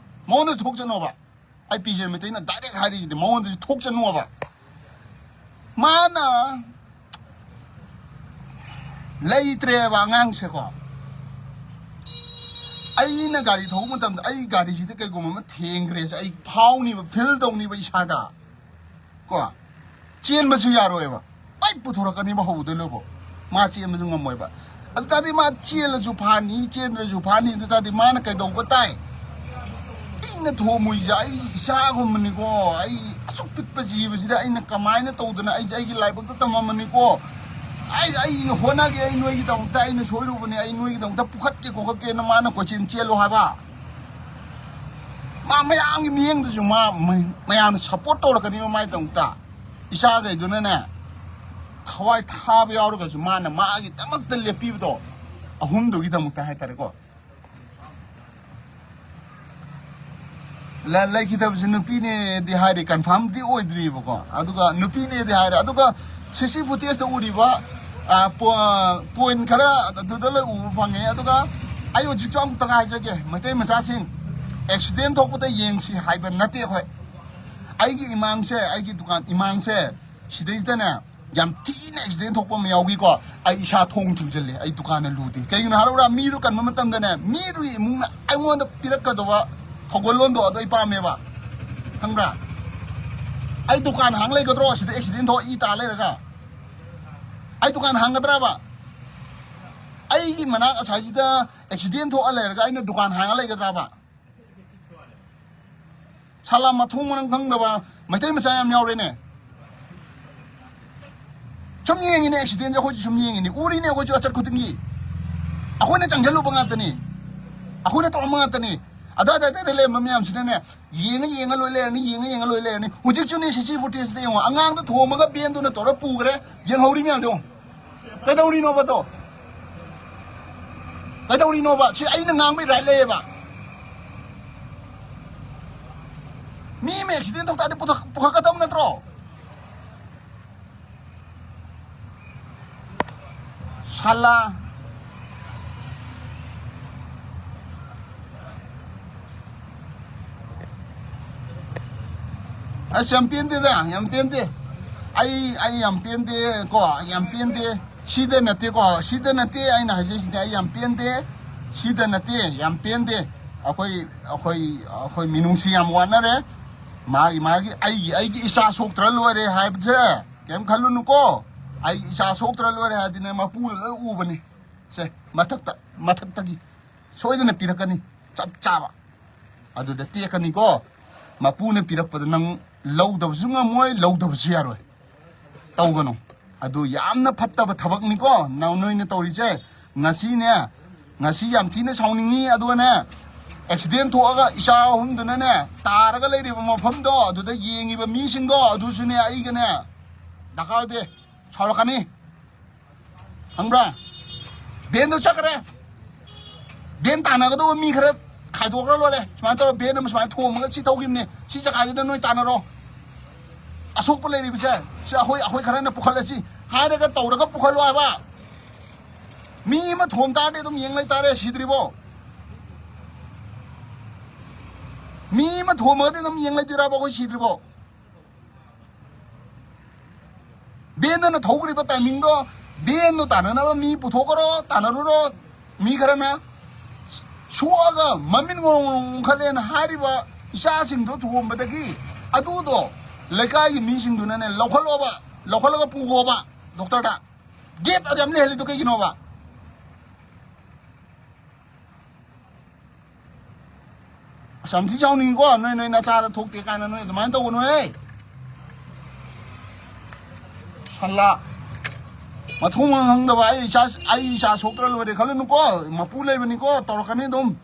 ꯃꯉꯣꯟꯗꯁꯨ ꯊꯣꯛꯁꯅꯣꯕ꯫ ꯑꯩ ꯄꯤꯖꯦ ꯃꯩꯇꯩꯅ ꯗꯥꯏꯔꯦꯛ ꯍꯥꯏꯔꯤꯁꯤꯗꯤ ꯃꯉꯣꯟꯗꯁꯨ ꯊꯣꯛꯁꯅꯣꯕ꯫ ꯃꯥꯅ ꯂꯩꯇ꯭ꯔꯦꯕ ꯑꯉꯥꯡꯁꯦꯀꯣ꯫ ꯑꯩꯅ ꯒꯥꯔꯤ ꯊꯧꯕ ꯃꯇꯝꯗ ꯑꯩ ꯒꯥꯔꯤꯁꯤꯗ ꯀꯩꯒꯨꯝꯕ ꯑꯃ ꯊꯦꯡꯈ꯭ꯔꯦꯁꯦ ꯑꯩ ꯐꯥꯎꯅꯤꯕ, ꯐꯤꯜ ꯇꯧꯅꯤꯕ ꯏꯁꯥꯗ꯫ ꯀꯣ, ꯆꯦꯟꯕꯁꯨ ꯌꯥꯔꯣꯏꯕ꯫ ꯑꯩ ꯄꯨꯊꯣꯔꯛꯀꯅꯤꯕ ꯍꯧꯗꯣꯏ ꯂꯣꯏꯕꯣ꯫ ꯃꯥ ꯆꯦꯟꯕꯁꯨ ꯉꯝꯃꯣꯏꯕ꯫ ꯑꯗꯨ ꯇꯥꯔꯗꯤ ꯃꯥ ꯆꯦꯜꯂꯁꯨ ꯐꯥꯅꯤ, ꯆꯦꯟꯗ꯭ꯔꯁꯨ ꯐꯥꯅꯤ꯫ ꯑꯗꯨ ꯇꯥꯔꯗꯤ ꯃꯥꯅ ꯀꯩꯗꯧꯕ ꯇꯥꯏ? ꯑꯩꯅ ꯊꯣꯝꯃꯨꯏꯁꯦ ꯑꯩ ꯏꯆꯥꯒꯨꯝꯕꯅꯤꯀꯣ꯫ ꯑꯩ ꯑꯁꯨꯛ ꯄꯤꯛꯄ ꯖꯤꯕꯁꯤꯗ ꯑꯩꯅ ꯀꯃꯥꯏꯅ ꯇꯧꯗꯅ ꯑꯩꯁꯦ ꯑꯩꯒꯤ ꯂꯥꯏꯕꯛꯇ ꯇꯝꯃꯝꯕꯅꯤꯀꯣ꯫ ꯑꯩ ꯑꯩ ꯍꯣꯠꯅꯒꯦ, ꯑꯩ ꯅꯣꯏꯒꯤꯗꯃꯛꯇ ꯑꯩꯅ ꯁꯣꯏꯔꯨꯕꯅꯦ, ꯑꯩ ꯅꯣꯏꯒꯤꯗꯃꯛꯇ ꯄꯨꯈꯠꯀꯦ ꯈꯣꯀꯠꯀꯦꯅ ꯃꯥꯅ ꯀꯣꯏꯆꯦꯟ ꯆꯦꯜꯂꯣ ꯍꯥꯏꯕ꯫ ꯃꯥ ꯃꯌꯥꯝꯒꯤ ꯃꯤꯠꯌꯦꯡꯗꯁꯨ ꯃꯥ ꯃꯌꯥꯝꯅ ꯁꯞꯄꯣꯔꯠ ꯇꯧꯔꯛꯀꯅꯤꯕ ꯃꯥꯏꯗꯃꯛꯇ꯫ ꯏꯆꯥꯈꯩꯗꯨꯅꯅꯦ, ꯊꯋꯥꯏ ꯊꯥꯕ ꯌꯥꯎꯔꯒꯁꯨ ꯃꯥꯅ ꯃꯥꯒꯤꯗꯃꯛꯇ ꯂꯦꯞꯄꯤꯕꯗꯣ, ꯑꯍꯨꯝꯗꯨꯒꯤꯗꯃꯛꯇ ꯍꯥꯏꯇꯥꯔꯦꯀꯣ꯫ ꯂ- ꯂꯩꯈꯤꯗꯕꯁꯦ ꯅꯨꯄꯤꯅꯦꯗꯤ ꯍꯥꯏꯔꯤ, ꯀꯟꯐꯥꯔꯝꯗꯤ ꯑꯣꯏꯗ꯭ꯔꯤꯕꯀꯣ꯫ ꯑꯗꯨꯒ ꯅꯨꯄꯤꯅꯦꯗꯤ ꯍꯥꯏꯔꯦ꯫ ꯑꯗꯨꯒ ꯁꯤ ꯁꯤ ꯐꯨꯇꯦꯖꯇ ꯎꯔꯤꯕ, ꯑ, ꯄꯣ- ꯄꯣꯏꯟ ꯈꯔ ꯑꯗꯨꯗ ꯂꯣꯏ ꯎꯕ ꯐꯪꯉꯦ꯫ ꯑꯗꯨꯒ ꯑꯩ ꯍꯧꯖꯤꯛꯁꯨ ꯑꯃꯨꯛꯇꯪ ꯍꯥꯏꯖꯒꯦ, ꯃꯩꯇꯩ ꯃꯆꯥꯁꯤꯡ, ꯑꯦꯛꯁꯤꯗꯦꯟ ꯊꯣꯛꯄꯗ ꯌꯦꯡꯁꯤ ꯍꯥꯏꯕ ꯅꯠꯇꯦ ꯑꯩꯈꯣꯏ꯫ ꯑꯩꯒꯤ ꯏꯃꯥꯡꯁꯦ, ꯑꯩꯒꯤ ꯗꯨꯀꯥꯟ ꯏꯃꯥꯡꯁꯦ, ꯁꯤꯗꯩꯁꯤꯗꯅꯦ, ꯌꯥꯝ ꯊꯤꯅ ꯑꯦꯛꯁꯤꯗꯦꯟ ꯊꯣꯛꯄ ꯑꯃ ꯌꯥꯎꯈꯤꯀꯣ꯫ ꯑꯩ ꯏꯁꯥ ꯊꯣꯡ ꯊꯤꯡꯖꯤꯜꯂꯦ, ꯑꯩ ꯗꯨꯀꯥꯟꯅ ꯂꯨꯗꯦ꯫ ꯀꯩꯒꯤꯅꯣ ꯍꯥꯏꯔꯛꯎꯔꯥ? ꯃꯤꯗꯨ ꯀꯟꯕ ꯃꯇꯝꯗꯅꯦ, ꯃꯤꯗꯨꯒꯤ ꯏꯃꯨꯡꯅ ꯑꯩꯉꯣꯟꯗ ꯄꯤꯔꯛꯀꯗꯧꯕ ꯊꯧꯒꯜꯂꯣꯟꯗꯣ ꯑꯗꯣ ꯑꯩ ꯄꯥꯝꯃꯦꯕ, ꯈꯪꯕ꯭ꯔꯥ? ꯑꯩ ꯗꯨꯀꯥꯟ ꯍꯥꯡ ꯂꯩꯒꯗ꯭ꯔꯣ? ꯁꯤꯗ ꯑꯦꯛꯁꯤꯗꯦꯟ ꯊꯣꯛꯑ ꯏ ꯇꯥ ꯂꯩꯔꯒ ꯑꯩ ꯗꯨꯀꯥꯟ ꯍꯥꯡꯒꯗ꯭ꯔꯕ? ꯑꯩꯒꯤ ꯃꯅꯥꯛ ꯑꯁꯥꯏꯁꯤꯗ ꯑꯦꯛꯁꯤꯗꯦꯟ ꯊꯣꯛꯑ ꯂꯩꯔꯒ ꯑꯩꯅ ꯗꯨꯀꯥꯟ ꯍꯥꯡꯉ ꯂꯩꯒꯗ꯭ꯔꯕ? ꯁꯥꯂꯥ, ꯃꯊꯣꯡ ꯃꯔꯝ ꯈꯪꯗꯕ ꯃꯩꯇꯩ ꯃꯆꯥ ꯌꯥꯝ ꯌꯥꯎꯔꯦꯅꯦ꯫ ꯁꯨꯝ ꯌꯦꯡꯉꯤꯅꯦ, ꯑꯦꯛꯁꯤꯗꯦꯟꯁꯦ ꯑꯩꯈꯣꯏꯁꯨ ꯁꯨꯝ ꯌꯦꯡꯉꯤꯅꯦ, ꯎꯔꯤꯅꯦ ꯑꯩꯈꯣꯏꯁꯨ ꯑꯆꯠ ꯈꯨꯗꯤꯡꯒꯤ꯫ ꯑꯩꯈꯣꯏꯅ ꯆꯪꯁꯜꯂꯨꯕ ꯉꯥꯛꯇꯅꯤ, ꯑꯩꯈꯣꯏꯅ ꯇꯧꯔꯝꯕ ꯉꯥꯛꯇꯅꯤ꯫ ꯑꯗꯥꯏ ꯑꯗꯥꯏꯗ ꯂꯩꯔꯝꯕ ꯃꯌꯥꯝꯁꯤꯅꯅꯦ, ꯌꯦꯡꯉ ꯌꯦꯡꯉ ꯂꯣꯏ ꯂꯩꯔꯅꯤ, ꯌꯦꯡꯉ ꯌꯦꯡꯉ ꯂꯣꯏ ꯂꯩꯔꯅꯤ꯫ ꯍꯧꯖꯤꯛꯁꯨꯅꯦ, ꯁꯤ ꯁꯤ ꯐꯨꯇꯦꯖꯇ ꯌꯦꯡꯉꯣ, ꯑꯉꯥꯡꯗ ꯊꯣꯝꯃꯒ ꯚꯦꯟꯗꯨꯅ ꯇꯧꯔ ꯄꯨꯈ꯭ꯔꯦ, ꯌꯦꯡꯍꯧꯔꯤ ꯃꯌꯥꯝꯗꯣ ꯌꯦꯡꯉꯣ꯫ ꯀꯩꯗꯧꯔꯤꯅꯣꯕꯗꯣ? ꯀꯩꯗꯧꯔꯤꯅꯣꯕ? ꯁꯤ ꯑꯩꯅ ꯉꯥꯡꯕꯩ ꯔꯥꯏꯠ ꯂꯩꯌꯦꯕ꯫ ꯃꯤ ꯑꯃ ꯑꯦꯛꯁꯤꯗꯦꯟ ꯊꯣꯛ ꯇꯥꯔꯗꯤ ꯄꯨꯊꯣꯛ- ꯄꯨꯈꯠꯀꯗꯕ ꯅꯠꯇ꯭ꯔꯣ? ꯁꯥꯂꯥ꯫ ꯑꯁ, ꯌꯥꯝ ꯄꯦꯟꯗꯦꯗ, ꯌꯥꯝ ꯄꯦꯟꯗꯦ꯫ ꯑꯩ ꯑꯩ ꯌꯥꯝ ꯄꯦꯟꯗꯦ ꯀꯣ, ꯌꯥꯝ ꯄꯦꯟꯗꯦ꯫ ꯁꯤꯗ ꯅꯠꯇꯦꯀꯣ, ꯁꯤꯗ ꯅꯠꯇꯦ ꯑꯩꯅ ꯍꯥꯏꯖꯩꯁꯤꯅꯦ, ꯑꯩ ꯌꯥꯝ ꯄꯦꯟꯗꯦ꯫ ꯁꯤꯗ ꯅꯠꯇꯦ, ꯌꯥꯝ ꯄꯦꯟꯗꯦ꯫ ꯑꯩꯈꯣꯏ ꯑꯩꯈꯣꯏ ꯑꯩꯈꯣꯏ ꯃꯤꯅꯨꯡꯁꯤ ꯌꯥꯝ ꯋꯥꯠꯅꯔꯦ꯫ ꯃꯥꯒꯤ ꯃꯥꯒꯤ ꯑꯩꯒꯤ ꯑꯩꯒꯤ ꯏꯆꯥ ꯁꯣꯛꯇ꯭ꯔ ꯂꯣꯏꯔꯦ ꯍꯥꯏꯕꯁꯦ ꯀꯩꯝ ꯈꯜꯂꯨꯅꯨꯀꯣ꯫ ꯑꯩꯒꯤ ꯏꯆꯥ ꯁꯣꯛꯇ꯭ꯔ ꯂꯣꯏꯔꯦ ꯍꯥꯏꯗꯤꯅꯦ, ꯃꯄꯨꯅ ꯂꯣꯏ ꯎꯕꯅꯤ꯫ ꯁꯦ, ꯃꯊꯛꯇ ꯃꯊꯛꯇꯒꯤ ꯁꯣꯏꯗꯅ ꯄꯤꯔꯛꯀꯅꯤ, ꯆꯞ ꯆꯥꯕ꯫ ꯑꯗꯨꯗ ꯇꯦꯛꯀꯅꯤꯀꯣ꯫ ꯃꯄꯨꯅ ꯄꯤꯔꯛꯄꯗ ꯅꯪ ꯂꯧꯗꯕꯁꯨ ꯉꯝꯃꯣꯏ, ꯂꯧꯗꯕꯁꯨ ꯌꯥꯔꯣꯏ꯫ ꯇꯧꯒꯅꯨ꯫ ꯑꯗꯨ ꯌꯥꯝꯅ ꯐꯠꯇꯕ ꯊꯕꯛꯅꯤꯀꯣ ꯅꯪ, ꯅꯣꯏꯅ ꯇꯧꯔꯤꯁꯦ꯫ ꯉꯁꯤꯅꯦ, ꯉꯁꯤ ꯌꯥꯝ ꯊꯤꯅ ꯁꯥꯎꯅꯤꯡꯉꯤ꯫ ꯑꯗꯨꯒꯅꯦ, ꯑꯦꯛꯁꯤꯗꯦꯟ ꯊꯣꯛꯑꯒ ꯏꯆꯥ ꯑꯍꯨꯝꯗꯨꯅꯅꯦ, ꯇꯥꯔꯒ ꯂꯩꯔꯤꯕ ꯃꯐꯝꯗꯣ, ꯑꯗꯨꯗ ꯌꯦꯡꯉꯤꯕ ꯃꯤꯁꯤꯡꯗꯣ, ꯑꯗꯨꯁꯨꯅꯦ, ꯑꯩꯒꯅꯦ ꯗꯔꯀꯥꯔ ꯑꯣꯏꯗꯦ꯫ ꯁꯥꯎꯔꯛꯀꯅꯤ꯫ ꯈꯪꯕ꯭ꯔꯥ? ꯚꯦꯟꯗꯣ ꯆꯠꯈ꯭ꯔꯦ꯫ ꯚꯦꯟ ꯇꯥꯟꯅꯒꯗꯧꯕ ꯃꯤ ꯈꯔ ꯈꯥꯏꯗꯣꯛꯈ꯭ꯔ ꯂꯣꯏꯔꯦ꯫ ꯁꯨꯃꯥꯏꯅ ꯇꯧꯔ ꯚꯦꯟ ꯑꯃ ꯁꯨꯃꯥꯏꯅ ꯊꯣꯝꯃꯒ ꯁꯤ ꯇꯧꯈꯤꯕꯅꯦ, ꯁꯤ ꯖꯒꯥꯁꯤꯗ ꯅꯣꯏ ꯇꯥꯟꯅꯔꯣ, ꯑꯁꯣꯛꯄ ꯂꯩꯔꯤꯕꯁꯦ ꯁꯤ ꯑꯩꯈꯣꯏ, ꯑꯩꯈꯣꯏ ꯈꯔꯅ ꯄꯨꯈꯠꯂꯁꯤ ꯍꯥꯏꯔꯒ ꯇꯧꯔꯒ ꯄꯨꯈꯠꯂꯣ ꯍꯥꯏꯕ꯫ ꯃꯤ ꯑꯃ ꯊꯣꯝ ꯇꯥꯔꯗꯤ ꯑꯗꯨꯝ ꯌꯦꯡ ꯂꯩꯇꯥꯔꯦ, ꯁꯤꯗ꯭ꯔꯤꯕꯣ? ꯃꯤ ꯑꯃ ꯊꯣꯝꯃꯒꯗꯤ ꯑꯗꯨꯝ ꯌꯦꯡ ꯂꯩꯇꯣꯏꯔꯕ ꯑꯩꯈꯣꯏ ꯁꯤꯗ꯭ꯔꯤꯕꯣ? ꯚꯦꯟꯗꯨꯅ ꯊꯧꯈ꯭ꯔꯤꯕ ꯇꯥꯏꯃꯤꯡꯗꯣ, ꯚꯦꯟꯗꯣ ꯇꯥꯟꯅꯅꯕ ꯃꯤ ꯄꯨꯊꯣꯛꯈ꯭ꯔꯣ, ꯇꯥꯟꯅꯔꯨꯔꯣ꯫ ꯃꯤ ꯈꯔꯅ ꯁꯣꯛꯑꯒ ꯃꯃꯤꯠ ꯉꯣꯔꯣꯡ ꯉꯣꯔꯣꯡ ꯎꯪꯈꯠꯂꯦꯅ ꯍꯥꯏꯔꯤꯕ ꯏꯆꯥꯁꯤꯡꯗꯣ ꯊꯣꯝꯕꯗꯒꯤ, ꯑꯗꯨꯗꯣ ꯂꯩꯀꯥꯏꯒꯤ ꯃꯤꯁꯤꯡꯗꯨꯅꯅꯦ ꯂꯧꯈꯠꯂꯣꯕ, ꯂꯧꯈꯠꯂꯒ ꯄꯨꯈꯣꯕ ꯗꯣꯛꯇꯔꯗ꯫ ꯒꯦꯞ ꯑꯗꯨ ꯌꯥꯝ ꯂꯩꯍꯜꯂꯤꯗꯣ ꯀꯩꯒꯤꯅꯣꯕ? ꯑꯁ, ꯌꯥꯝ ꯊꯤ ꯁꯥꯎꯅꯤꯡꯉꯤꯀꯣ꯫ ꯅꯣꯏ, ꯅꯣꯏ ꯅꯆꯥꯗ ꯊꯣꯛꯇꯦ ꯀꯥꯏꯅ ꯅꯣꯏ ꯑꯗꯨꯃꯥꯏꯅ ꯇꯧꯒꯅꯨꯍꯦ꯫ ꯁꯜꯂꯥ꯫ ꯃꯊꯣꯡ ꯃꯔꯝ ꯈꯪꯗꯕ, ꯑꯩ ꯏꯆꯥ, ꯑꯩ ꯏꯆꯥ ꯁꯣꯛꯇ꯭ꯔ ꯂꯣꯏꯔꯦ ꯈꯜꯂꯨꯅꯨꯀꯣ꯫ ꯃꯄꯨ ꯂꯩꯕꯅꯤꯀꯣ, ꯇꯧꯔꯛꯀꯅꯤ ꯑꯗꯨꯝ꯫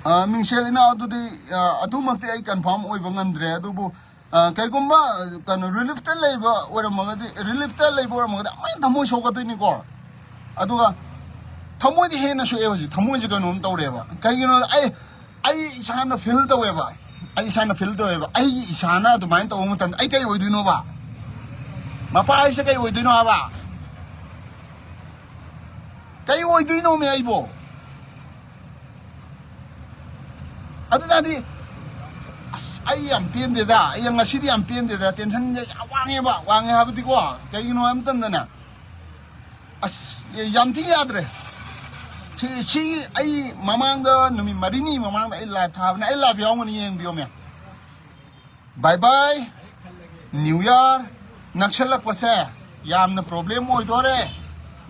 ꯑ, ꯃꯤꯡꯁꯦꯜ ꯏꯅꯥꯎ, ꯑꯗꯨꯗꯤ, ꯑ, ꯑꯗꯨꯃꯛꯇꯤ ꯑꯩ ꯀꯟꯐꯥꯔꯝ ꯑꯣꯏꯕ ꯉꯝꯗ꯭ꯔꯦ, ꯑꯗꯨꯕꯨ, ꯑ, ꯀꯩꯒꯨꯝꯕ, ꯑ, ꯀꯩꯅꯣ, ꯔꯤꯂꯤꯐꯇ ꯂꯩꯕ ꯑꯣꯏꯔꯝꯃꯒꯗꯤ, ꯔꯤꯂꯤꯐꯇ ꯂꯩꯕ ꯑꯣꯏꯔꯝꯃꯒꯗꯤ ꯑꯃꯨꯛ ꯍꯦꯟꯅ ꯊꯃꯣꯏ ꯁꯣꯛꯀꯗꯣꯏꯅꯤꯀꯣ꯫ ꯑꯗꯨꯒ ꯊꯃꯣꯏꯗꯤ ꯍꯦꯟꯅ ꯁꯣꯛꯑꯦ ꯍꯧꯖꯤꯛ, ꯊꯃꯣꯏꯁꯦ ꯀꯩꯅꯣꯝ ꯇꯧꯔꯦꯕ꯫ ꯀꯩꯒꯤꯅꯣꯗ ꯑꯩ, ꯑꯩ ꯏꯁꯥꯅ ꯐꯤꯜ ꯇꯧꯋꯦꯕ, ꯑꯩ ꯏꯁꯥꯅ ꯐꯤꯜ ꯇꯧꯋꯦꯕ, ꯑꯩꯒꯤ ꯏꯁꯥꯅ ꯑꯗꯨꯃꯥꯏꯅ ꯇꯧꯕ ꯃꯇꯝꯗ ꯑꯩ ꯀꯩ ꯑꯣꯏꯗꯣꯏꯅꯣꯕ? ꯃꯄꯥ ꯍꯥꯏꯁꯦ ꯀꯩ ꯑꯣꯏꯗꯣꯏꯅꯣ ꯍꯥꯏꯕ? ꯀꯩ ꯑꯣꯏꯗꯣꯏꯅꯣꯃꯦ ꯑꯩꯕꯣ? ꯑꯗꯨ ꯇꯥꯔꯗꯤ, ꯑꯁ, ꯑꯩ ꯌꯥꯝ ꯄꯦꯟꯗꯦꯗ, ꯑꯩ ꯉꯁꯤꯗꯤ ꯌꯥꯝ ꯄꯦꯟꯗꯦꯗ, ꯇꯦꯟꯁꯟꯁꯦ ꯌꯥꯝ ꯋꯥꯡꯉꯦꯕ꯫ ꯋꯥꯡꯉꯦ ꯍꯥꯏꯕꯗꯤꯀꯣ, ꯀꯩꯒꯤꯅꯣ ꯍꯥꯏꯕ ꯃꯇꯝꯗꯅꯦ, ꯑꯁ, ꯌꯥꯝ ꯊꯤ ꯌꯥꯗ꯭ꯔꯦ꯫ ꯁꯤ, ꯁꯤ ꯑꯩ ꯃꯃꯥꯡꯗ, ꯅꯨꯃꯤꯠ ꯃꯔꯤꯅꯤ ꯃꯃꯥꯡꯗ ꯑꯩ ꯂꯥꯏꯚ ꯊꯥꯕꯅꯦ, ꯑꯩ ꯂꯥꯏꯚ ꯌꯥꯎꯔꯝꯒꯅꯤ, ꯌꯦꯡꯕꯤꯌꯣꯃꯦ꯫ Bye bye, New Year ꯅꯛꯁꯜꯂꯛꯄꯁꯦ ꯌꯥꯝꯅ problem ꯑꯣꯏꯗꯣꯔꯦ꯫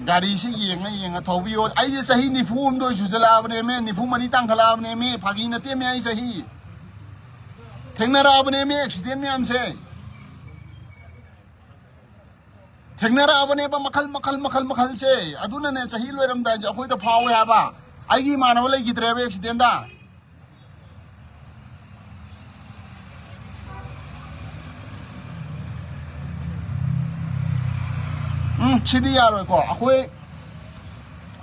ꯒꯥꯔꯤꯁꯤ ꯌꯦꯡꯉ ꯌꯦꯡꯉ ꯊꯧꯕꯤꯌꯣ꯫ ꯑꯩꯁꯦ ꯆꯍꯤ ꯅꯤꯐꯨ ꯍꯨꯝꯗꯣꯏ ꯁꯨꯖꯜꯂꯛꯑꯕꯅꯦꯃꯦ, ꯅꯤꯐꯨ ꯃꯔꯤ ꯇꯥꯡꯈꯠꯂꯛꯑꯕꯅꯦꯃꯦ, ꯐꯥꯒꯤ ꯅꯠꯇꯦꯃꯦ꯫ ꯑꯩ ꯆꯍꯤ ꯊꯦꯡꯅꯔꯛꯑꯕꯅꯦꯃꯦ accident ꯃꯌꯥꯝꯁꯦ, ꯊꯦꯡꯅꯔꯛꯑꯕꯅꯦꯕ ꯃꯈꯜ ꯃꯈꯜ ꯃꯈꯜ ꯃꯈꯜꯁꯦ꯫ ꯑꯗꯨꯅꯅꯦ ꯆꯍꯤ ꯂꯣꯏꯔꯝꯗꯥꯏꯁꯦ ꯑꯩꯈꯣꯏꯗ ꯐꯥꯎꯋꯦ ꯍꯥꯏꯕ꯫ ꯑꯩꯒꯤ ꯏꯃꯥꯟꯅꯕ ꯂꯩꯈꯤꯗ꯭ꯔꯦꯕ accidentꯗ꯫ ꯎꯝ, ꯁꯤꯗꯤ ꯌꯥꯔꯣꯏꯀꯣ꯫ ꯑꯩꯈꯣꯏ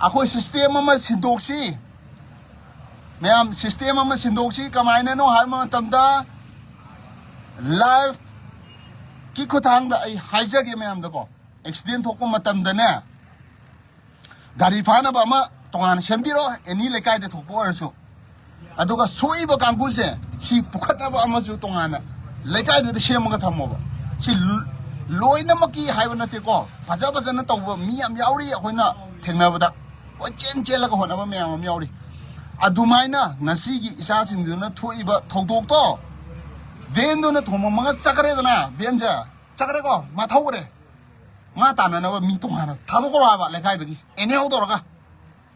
ꯑꯩꯈꯣꯏ system ꯑꯃ ꯁꯤꯟꯗꯣꯛꯁꯤ꯫ ꯃꯌꯥꯝ system ꯑꯃ ꯁꯤꯟꯗꯣꯛꯁꯤ꯫ ꯀꯃꯥꯏꯅꯅꯣ ꯍꯥꯏꯕ ꯃꯇꯝꯗ, lifeꯀꯤ ꯈꯨꯠꯊꯥꯡꯗ ꯑꯩ ꯍꯥꯏꯖꯒꯦ ꯃꯌꯥꯝꯗꯀꯣ, accident ꯊꯣꯛꯄ ꯃꯇꯝꯗꯅꯦ, ꯒꯥꯔꯤ ꯐꯥꯅꯕ ꯑꯃ ꯇꯣꯉꯥꯟꯅ ꯁꯦꯝꯕꯤꯔꯣ, any ꯂꯩꯀꯥꯏꯗ ꯊꯣꯛꯄ ꯑꯣꯏꯔꯁꯨ꯫ ꯑꯗꯨꯒ ꯁꯣꯛꯏꯕ ꯀꯥꯡꯕꯨꯁꯦ ꯁꯤ ꯄꯨꯈꯠꯅꯕ ꯑꯃꯁꯨ ꯇꯣꯉꯥꯟꯅ ꯂꯩꯀꯥꯏꯗꯨꯗ ꯁꯦꯝꯃꯒ ꯊꯝꯃꯣꯕ꯫ ꯁꯤ ꯂꯣꯏꯅꯃꯛꯀꯤ ꯍꯥꯏꯕ ꯅꯠꯇꯦꯀꯣ, ꯐꯖ ꯐꯖꯅ ꯇꯧꯕ ꯃꯤ ꯌꯥꯝ ꯌꯥꯎꯔꯤ꯫ ꯑꯩꯈꯣꯏꯅ ꯊꯦꯡꯅꯕꯗ ꯀꯣꯏꯆꯦꯟ ꯆꯦꯜꯂꯒ ꯍꯣꯠꯅꯕ ꯃꯌꯥꯝ ꯑꯃ ꯌꯥꯎꯔꯤ꯫ ꯑꯗꯨꯃꯥꯏꯅ ꯉꯁꯤꯒꯤ ꯏꯆꯥꯁꯤꯡꯗꯨꯅ ꯊꯣꯛꯏꯕ ꯊꯧꯗꯣꯛꯇꯣ, vanꯗꯨꯅ ꯊꯣꯝꯃꯝꯃꯒ ꯆꯠꯈ꯭ꯔꯦꯗꯅ, vanꯁꯦ ꯆꯠꯈ꯭ꯔꯦꯀꯣ, ꯃꯥ ꯊꯧꯈ꯭ꯔꯦ꯫ ꯉꯥ ꯇꯥꯟꯅꯅꯕ ꯃꯤ ꯇꯣꯉꯥꯟꯅ ꯊꯥꯗꯣꯛꯈ꯭ꯔꯣ ꯍꯥꯏꯕ, ꯂꯩꯀꯥꯏꯗꯒꯤ anyhow ꯇꯧꯔꯒ꯫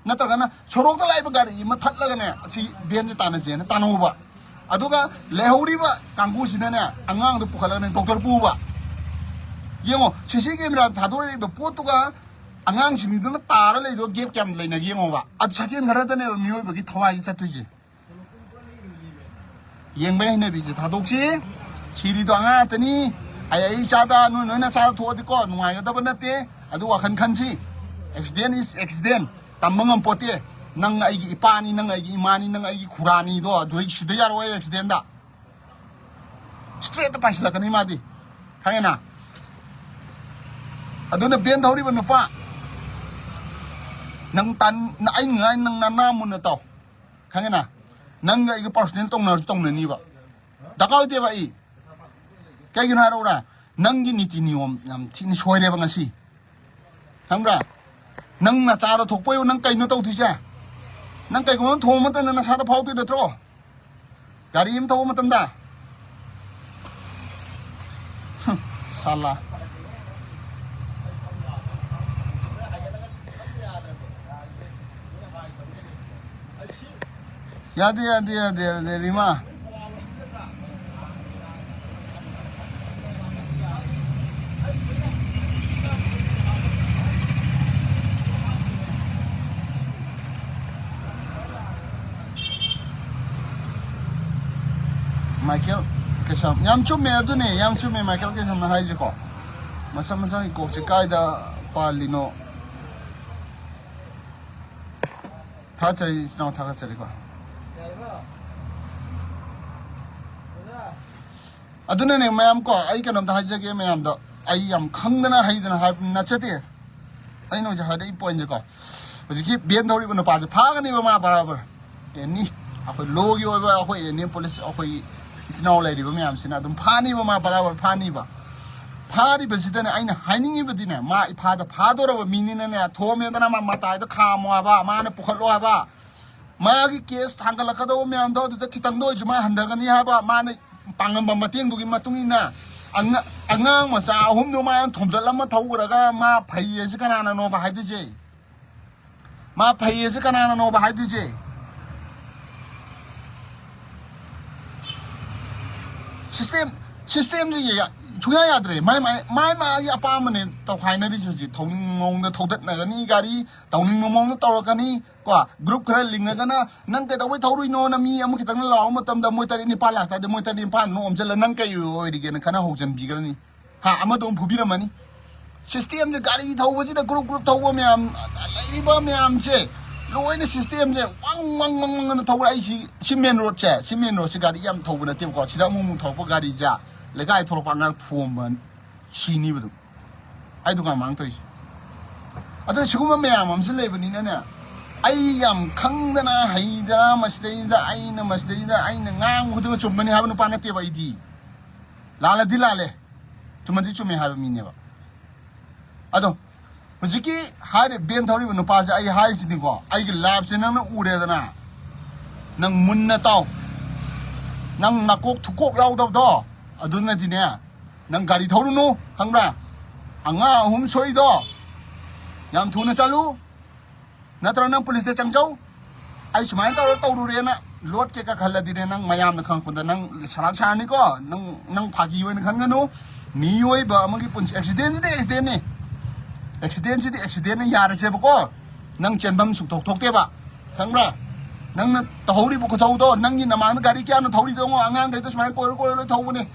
ꯅꯠꯇ꯭ꯔꯒꯅ ꯁꯣꯔꯣꯛꯇ ꯂꯥꯛꯏꯕ ꯒꯥꯔꯤ ꯑꯃ ꯊꯠꯂꯒꯅꯦ, ꯑꯁꯤ vanꯁꯦ ꯇꯥꯟꯅꯁꯦꯅ ꯇꯥꯟꯅꯍꯧꯕ꯫ ꯑꯗꯨꯒ ꯂꯩꯍꯧꯔꯤꯕ ꯀꯥꯡꯕꯨꯁꯤꯅꯅꯦ, ꯑꯉꯥꯡꯗꯣ ꯄꯨꯈꯠꯂꯒꯅꯦ doctor ꯄꯨꯕ꯫ ꯌꯦꯡꯉꯣ, CC camera ꯊꯥꯗꯣꯔꯛꯏꯕ ꯄꯣꯠꯇꯨꯒ ꯑꯉꯥꯡꯁꯤꯡꯗꯨꯅ ꯇꯥꯔ ꯂꯩꯗꯣ gap ꯀꯌꯥꯝ ꯂꯩꯅꯒꯦ ꯌꯦꯡꯉꯣꯕ꯫ ꯑꯗꯨ second ꯈꯔꯗꯅꯦꯕ ꯃꯤꯑꯣꯏꯕꯒꯤ ꯊꯋꯥꯏꯁꯦ ꯆꯠꯇꯣꯏꯁꯦ꯫ ꯌꯦꯡꯕꯩ ꯍꯩꯅꯕꯤꯁꯦ ꯊꯥꯗꯣꯛꯁꯤ꯫ ꯁꯤꯔꯤꯗꯣ ꯑꯉꯥꯡ ꯉꯥꯛꯇꯅꯤ꯫ ꯑꯩ ꯑꯩ ꯏꯆꯥꯗ, ꯅꯣꯏ ꯅꯣꯏ ꯅꯆꯥꯗ ꯊꯣꯛꯑꯗꯤꯀꯣ, ꯅꯨꯡꯉꯥꯏꯒꯗꯕ ꯅꯠꯇꯦ꯫ ꯑꯗꯨ ꯋꯥꯈꯜ ꯈꯟꯁꯤ꯫ Accident is accident꯫ ꯇꯝꯕ ꯉꯝꯄꯣꯠꯇꯦ꯫ ꯅꯪ ꯑꯩꯒꯤ ꯏꯄꯥꯅꯤ, ꯅꯪ ꯑꯩꯒꯤ ꯏꯃꯥꯅꯤ, ꯅꯪ ꯑꯩꯒꯤ ꯈꯨꯔꯥꯅꯤꯗꯣ ꯑꯗꯨ ꯑꯩ ꯁꯤꯗ ꯌꯥꯔꯣꯏ accidentꯗ꯫ Straightꯇ ꯄꯥꯏꯁꯤꯜꯂꯛꯀꯅꯤ ꯃꯥꯗꯤ꯫ ꯈꯪꯉꯦꯅ? ꯑꯗꯨꯅ van ꯊꯧꯔꯤꯕ ꯅꯨꯄꯥ, ꯅꯪ ꯇꯥꯟ-, ꯑꯩ ꯉꯥꯏ ꯅꯪ ꯅꯅꯥ ꯃꯨꯟꯅ ꯇꯥꯎ꯫ ꯈꯪꯉꯦꯅ? ꯅꯪꯒ ꯑꯩꯒ personal ꯇꯧꯅꯔꯁꯨ ꯇꯧꯅꯅꯤꯕ꯫ ꯗꯔꯀꯥꯔ ꯑꯣꯏꯗꯦꯕ ꯑꯩ꯫ ꯀꯩꯒꯤꯅꯣ ꯍꯥꯏꯔꯛꯎꯔꯥ? ꯅꯪꯒꯤ ꯅꯤꯇꯤ ꯅꯤꯌꯣꯝ ꯌꯥꯝ ꯊꯤꯅ ꯁꯣꯏꯔꯦꯕ ꯉꯁꯤ꯫ ꯈꯪꯕ꯭ꯔꯥ? ꯅꯪ ꯅꯆꯥꯗ ꯊꯣꯛꯄ ꯑꯣꯏꯌꯨ, ꯅꯪ ꯀꯩꯅꯣ ꯇꯧꯗꯣꯏꯁꯦ? ꯅꯪ ꯀꯩꯒꯨꯝꯕ ꯑꯃ ꯊꯣꯡꯕ ꯃꯇꯝꯗ ꯅꯁꯥꯗ ꯐꯥꯎꯗꯣꯏ ꯅꯠꯇ꯭ꯔꯣ? ꯒꯥꯔꯤ ꯑꯃ ꯊꯧꯕ ꯃꯇꯝꯗ꯫ ꯁꯥꯂꯥ꯫ ꯌꯥꯗꯦ, ꯌꯥꯗꯦ, ꯌꯥꯗꯦ, ꯌꯥꯗꯦ, ꯔꯤꯃꯥ꯫ ꯃꯥꯏꯀꯦꯜ ꯀꯩꯁꯥꯝ꯫ ꯌꯥꯝ ꯆꯨꯝꯃꯦ, ꯑꯗꯨꯅꯦ, ꯌꯥꯝ ꯆꯨꯝꯃꯦ ꯃꯥꯏꯀꯦꯜ ꯀꯩꯁꯥꯝꯅ ꯍꯥꯏꯁꯦꯀꯣ꯫ ꯃꯁꯥ ꯃꯁꯥꯒꯤ ꯀꯣꯛꯁꯦ ꯀꯥꯏꯗ ꯄꯥꯜꯂꯤꯅꯣ? ꯊꯥꯒꯠꯆꯔꯤ, ꯏꯆꯤꯟ ꯏꯅꯥꯎ, ꯊꯥꯒꯠꯆꯔꯤꯀꯣ꯫ ꯑꯗꯨꯅꯅꯦ ꯃꯌꯥꯝ ꯀꯣ, ꯑꯩ ꯀꯩꯅꯣꯝꯇ ꯍꯥꯏꯖꯒꯦ ꯃꯌꯥꯝꯗꯣ꯫ ꯑꯩ ꯌꯥꯝ ꯈꯪꯗꯅ ꯍꯩꯗꯅ ꯍꯥꯏꯕ ꯅꯠꯆꯗꯦ꯫ ꯑꯩꯅ ꯍꯧꯖꯤꯛ ꯍꯥꯏꯔꯛꯏ ꯄꯣꯏꯟꯁꯦꯀꯣ, ꯍꯧꯖꯤꯛꯀꯤ ꯚꯦꯟ ꯊꯧꯔꯤꯕ ꯅꯨꯄꯥꯁꯦ ꯐꯥꯒꯅꯦꯕ ꯃꯥ ꯕꯔꯥꯕꯔ꯫ ꯑꯦꯅꯤ ꯑꯩꯈꯣꯏ ꯂꯣꯒꯤ ꯑꯣꯏꯕ, ꯑꯩꯈꯣꯏ ꯏꯟꯗꯤꯌꯟ ꯄꯨꯂꯤꯁ, ꯑꯩꯈꯣꯏ ꯏꯆꯤꯟ ꯏꯅꯥꯎ ꯂꯩꯔꯤꯕ ꯃꯌꯥꯝꯁꯤꯅ ꯑꯗꯨꯝ ꯐꯥꯅꯤꯕ ꯃꯥ ꯕꯔꯥꯕꯔ ꯐꯥꯅꯤꯕ꯫ ꯐꯥꯔꯤꯕꯁꯤꯗꯅꯦ ꯑꯩꯅ ꯍꯥꯏꯅꯤꯡꯉꯤꯕꯗꯤꯅꯦ, ꯃꯥ ꯏꯐꯥꯗ ꯐꯥꯗꯣꯔꯕ ꯃꯤꯅꯤꯅꯅꯦ, ꯊꯣꯝꯃꯦꯗꯅ ꯃꯥ ꯃꯇꯥꯏꯗ ꯈꯥꯝꯃꯣ ꯍꯥꯏꯕ, ꯃꯥꯅ ꯄꯨꯈꯠꯂꯣ ꯍꯥꯏꯕ꯫ ꯃꯥꯒꯤ ꯀꯦꯁ ꯊꯥꯡꯒꯠꯂꯛꯀꯗꯧꯕ ꯃꯌꯥꯝꯗꯣ ꯑꯗꯨꯗ ꯈꯤꯇꯪꯗ ꯑꯣꯏꯔꯁꯨ ꯃꯥ ꯍꯟꯊꯒꯅꯤ ꯍꯥꯏꯕ, ꯃꯥꯅ ꯄꯥꯡꯉꯝꯕ ꯃꯇꯦꯡꯗꯨꯒꯤ ꯃꯇꯨꯡ ꯏꯟꯅ꯫ ꯑꯉ-, ꯑꯉꯥꯡ ꯃꯆꯥ ꯑꯍꯨꯝꯗꯣ ꯃꯥꯅ ꯊꯣꯝꯖꯤꯜꯂꯝꯃ ꯊꯧꯈ꯭ꯔꯒ ꯃꯥ ꯐꯩ ꯍꯥꯏꯁꯤ ꯀꯅꯥꯅꯅꯣꯕ ꯍꯥꯏꯗꯣꯏꯁꯦ? ꯃꯥ ꯐꯩ ꯍꯥꯏꯁꯤ ꯀꯅꯥꯅꯅꯣꯕ ꯍꯥꯏꯗꯣꯏꯁꯦ? ꯁꯤꯁꯇꯦꯝ, ꯁꯤꯁꯇꯦꯝꯁꯦ ꯌꯥ-, ꯁꯨꯡꯌꯥ ꯌꯥꯗ꯭ꯔꯦ꯫ ꯃꯥꯏ, ꯃꯥꯏ, ꯃꯥꯏ ꯃꯥꯒꯤ ꯑꯄꯥꯝꯕꯅꯦ ꯇꯧꯈꯥꯏꯅꯔꯤꯁꯦ ꯍꯧꯖꯤꯛ꯫ ꯊꯧꯅꯤꯡꯕ ꯃꯑꯣꯡꯗ ꯊꯧꯗꯠꯅꯒꯅꯤ ꯒꯥꯔꯤ, ꯇꯧꯅꯤꯡꯕ ꯃꯑꯣꯡꯗ ꯇꯧꯔꯛꯀꯅꯤ꯫ ꯀꯣ, ꯒ꯭ꯔꯨꯞ ꯈꯔ ꯂꯤꯡꯉꯒꯅ, "ꯅꯪ ꯀꯩꯗꯧꯕꯩ ꯊꯧꯔꯨꯏꯅꯣꯅ?" ꯃꯤ ꯑꯃ ꯈꯤꯇꯪ ꯂꯥꯎꯕ ꯃꯇꯝꯗ ꯃꯣꯏ ꯇꯔꯦꯠ ꯅꯤꯄꯥꯜ ꯂꯥꯛꯇꯥꯔꯗꯤ ꯃꯣꯏ ꯇꯔꯦꯠ ꯅꯤꯄꯥꯜ ꯅꯣꯛ ꯑꯃ ꯆꯠꯂ, "ꯅꯪ ꯀꯩ ꯑꯣꯏꯔꯤꯒꯦꯅ?" ꯈꯟꯅ ꯍꯧꯖꯤꯟꯕꯤꯈ꯭ꯔꯅꯤ꯫ ꯍꯥ, ꯑꯃꯗꯣ ꯑꯃꯨꯛ ꯐꯨꯕꯤꯔꯝꯃꯅꯤ꯫ ꯁꯤꯁꯇꯦꯝꯁꯦ ꯒꯥꯔꯤ ꯊꯧꯕꯁꯤꯗ ꯒ꯭ꯔꯨꯞ ꯒ꯭ꯔꯨꯞ ꯊꯧꯕ ꯃꯌꯥꯝ, ꯂꯩꯔꯤꯕ ꯃꯌꯥꯝꯁꯦ ꯂꯣꯏꯅ ꯁꯤꯁꯇꯦꯝꯁꯦ ꯋꯪ ꯋꯪ ꯋꯪ ꯋꯪ ꯑꯅ ꯊꯧꯔꯛꯏꯁꯤ꯫ ꯁꯤ ꯃꯦꯟ ꯔꯣꯗꯁꯦ, ꯁꯤ ꯃꯦꯟ ꯔꯣꯗꯁꯦ ꯒꯥꯔꯤ ꯌꯥꯝ ꯊꯧꯕ ꯅꯠꯇꯦꯕꯀꯣ꯫ ꯁꯤꯗ ꯑꯃꯨꯛ ꯑꯃꯨꯛ ꯊꯧꯔꯛꯄ ꯒꯥꯔꯤꯁꯦ ꯂꯩꯀꯥꯏ ꯊꯣꯛꯂꯛꯄ ꯑꯉꯥꯡ ꯊꯣꯝꯕ ꯁꯤꯅꯤꯕ ꯑꯗꯨꯝ꯫ ꯑꯩ ꯗꯨꯀꯥꯟ ꯃꯥꯡ ꯇꯧꯔꯤꯁꯦ꯫ ꯑꯗꯨꯅ ꯁꯤꯒꯨꯝꯕ ꯃꯌꯥꯝ ꯑꯃꯁꯨ ꯂꯩꯕꯅꯤꯅꯅꯦ, ꯑꯩ ꯌꯥꯝ ꯈꯪꯗꯅ ꯍꯩꯗꯅ ꯃꯁꯤꯗꯩꯁꯤꯗ ꯑꯩꯅ, ꯃꯁꯤꯗꯩꯁꯤꯗ ꯑꯩꯅ ꯉꯥꯡꯕ ꯈꯨꯗꯤꯡꯃꯛ ꯆꯨꯝꯕꯅꯤ ꯍꯥꯏꯕ ꯅꯨꯄꯥ ꯅꯠꯇꯦꯕ ꯑꯩꯗꯤ꯫ ꯂꯥꯜꯂꯗꯤ ꯂꯥꯜꯂꯦ, ꯆꯨꯝꯃꯗꯤ ꯆꯨꯝꯃꯦ ꯍꯥꯏꯕ ꯃꯤꯅꯦꯕ꯫ ꯑꯗꯣ ꯍꯧꯖꯤꯛꯀꯤ ꯍꯥꯏꯔꯤꯕ ꯚꯦꯟ ꯊꯧꯔꯤꯕ ꯅꯨꯄꯥꯁꯦ ꯑꯩ ꯍꯥꯏꯁꯤꯅꯤꯀꯣ, ꯑꯩꯒꯤ ꯂꯥꯏꯐꯁꯦ ꯅꯪꯅ ꯎꯔꯦꯗꯅ, ꯅꯪ ꯃꯨꯟꯅ ꯇꯥꯎ꯫ ꯅꯪ ꯅꯀꯣꯛ ꯊꯨꯀꯣꯛ ꯌꯥꯎꯗꯕꯗꯣ, ꯑꯗꯨꯅꯗꯤꯅꯦ, ꯅꯪ ꯒꯥꯔꯤ ꯊꯧꯔꯨꯅꯨ, ꯈꯪꯕ꯭ꯔꯥ? ꯑꯉꯥꯡ ꯑꯍꯨꯝ ꯁꯣꯛꯏꯗꯣ, ꯌꯥꯝ ꯊꯨꯅ ꯆꯠꯂꯨ, ꯅꯠꯇ꯭ꯔ ꯅꯪ ꯄꯨꯂꯤꯁꯇ ꯆꯪꯖꯧ꯫ ꯑꯩ ꯁꯨꯃꯥꯏꯅ ꯇꯧꯔ ꯇꯧꯔꯨꯔꯦꯅ ꯂꯣꯠꯀꯦ ꯀꯥꯈꯠꯂꯗꯤꯅꯦ, ꯅꯪ ꯃꯌꯥꯝꯅ ꯈꯪꯉꯛꯄꯗ ꯅꯪ ꯁꯂꯥꯛ ꯁꯥꯔꯅꯤꯀꯣ꯫ ꯅꯪ, ꯅꯪ ꯐꯥꯒꯤ ꯑꯣꯏꯅ ꯈꯟꯒꯅꯨ꯫ ꯃꯤꯑꯣꯏꯕ ꯑꯃꯒꯤ ꯄꯨꯟꯁꯤ, ꯑꯦꯛꯁꯤꯗꯦꯟꯁꯤꯗꯤ ꯑꯦꯛꯁꯤꯗꯦꯟꯅꯤ꯫ ꯑꯦꯛꯁꯤꯗꯦꯟꯁꯤꯗꯤ ꯑꯦꯛꯁꯤꯗꯦꯟꯅꯤ ꯌꯥꯔꯁꯦꯕꯀꯣ꯫ ꯅꯪ ꯆꯦꯟꯐꯝ ꯁꯨꯛꯊꯣꯛ ꯊꯣꯛꯇꯦꯕ, ꯈꯪꯕ꯭ꯔꯥ? ꯅꯪꯅ ꯇꯧꯍꯧꯔꯤꯕ ꯈꯨꯊꯧꯗꯣ, ꯅꯪꯒꯤ ꯅꯃꯥꯡꯗ ꯒꯥꯔꯤ ꯀꯌꯥꯅ ꯊꯧꯔꯤꯗꯣ ꯌꯦꯡꯉꯣ꯫ ꯑꯉꯥꯡꯈꯩꯗꯣ ꯁꯨꯃꯥꯏꯅ ꯀꯣꯏꯔ ꯀꯣꯏꯔ ꯂꯣꯏ ꯊꯧꯕꯅꯦ꯫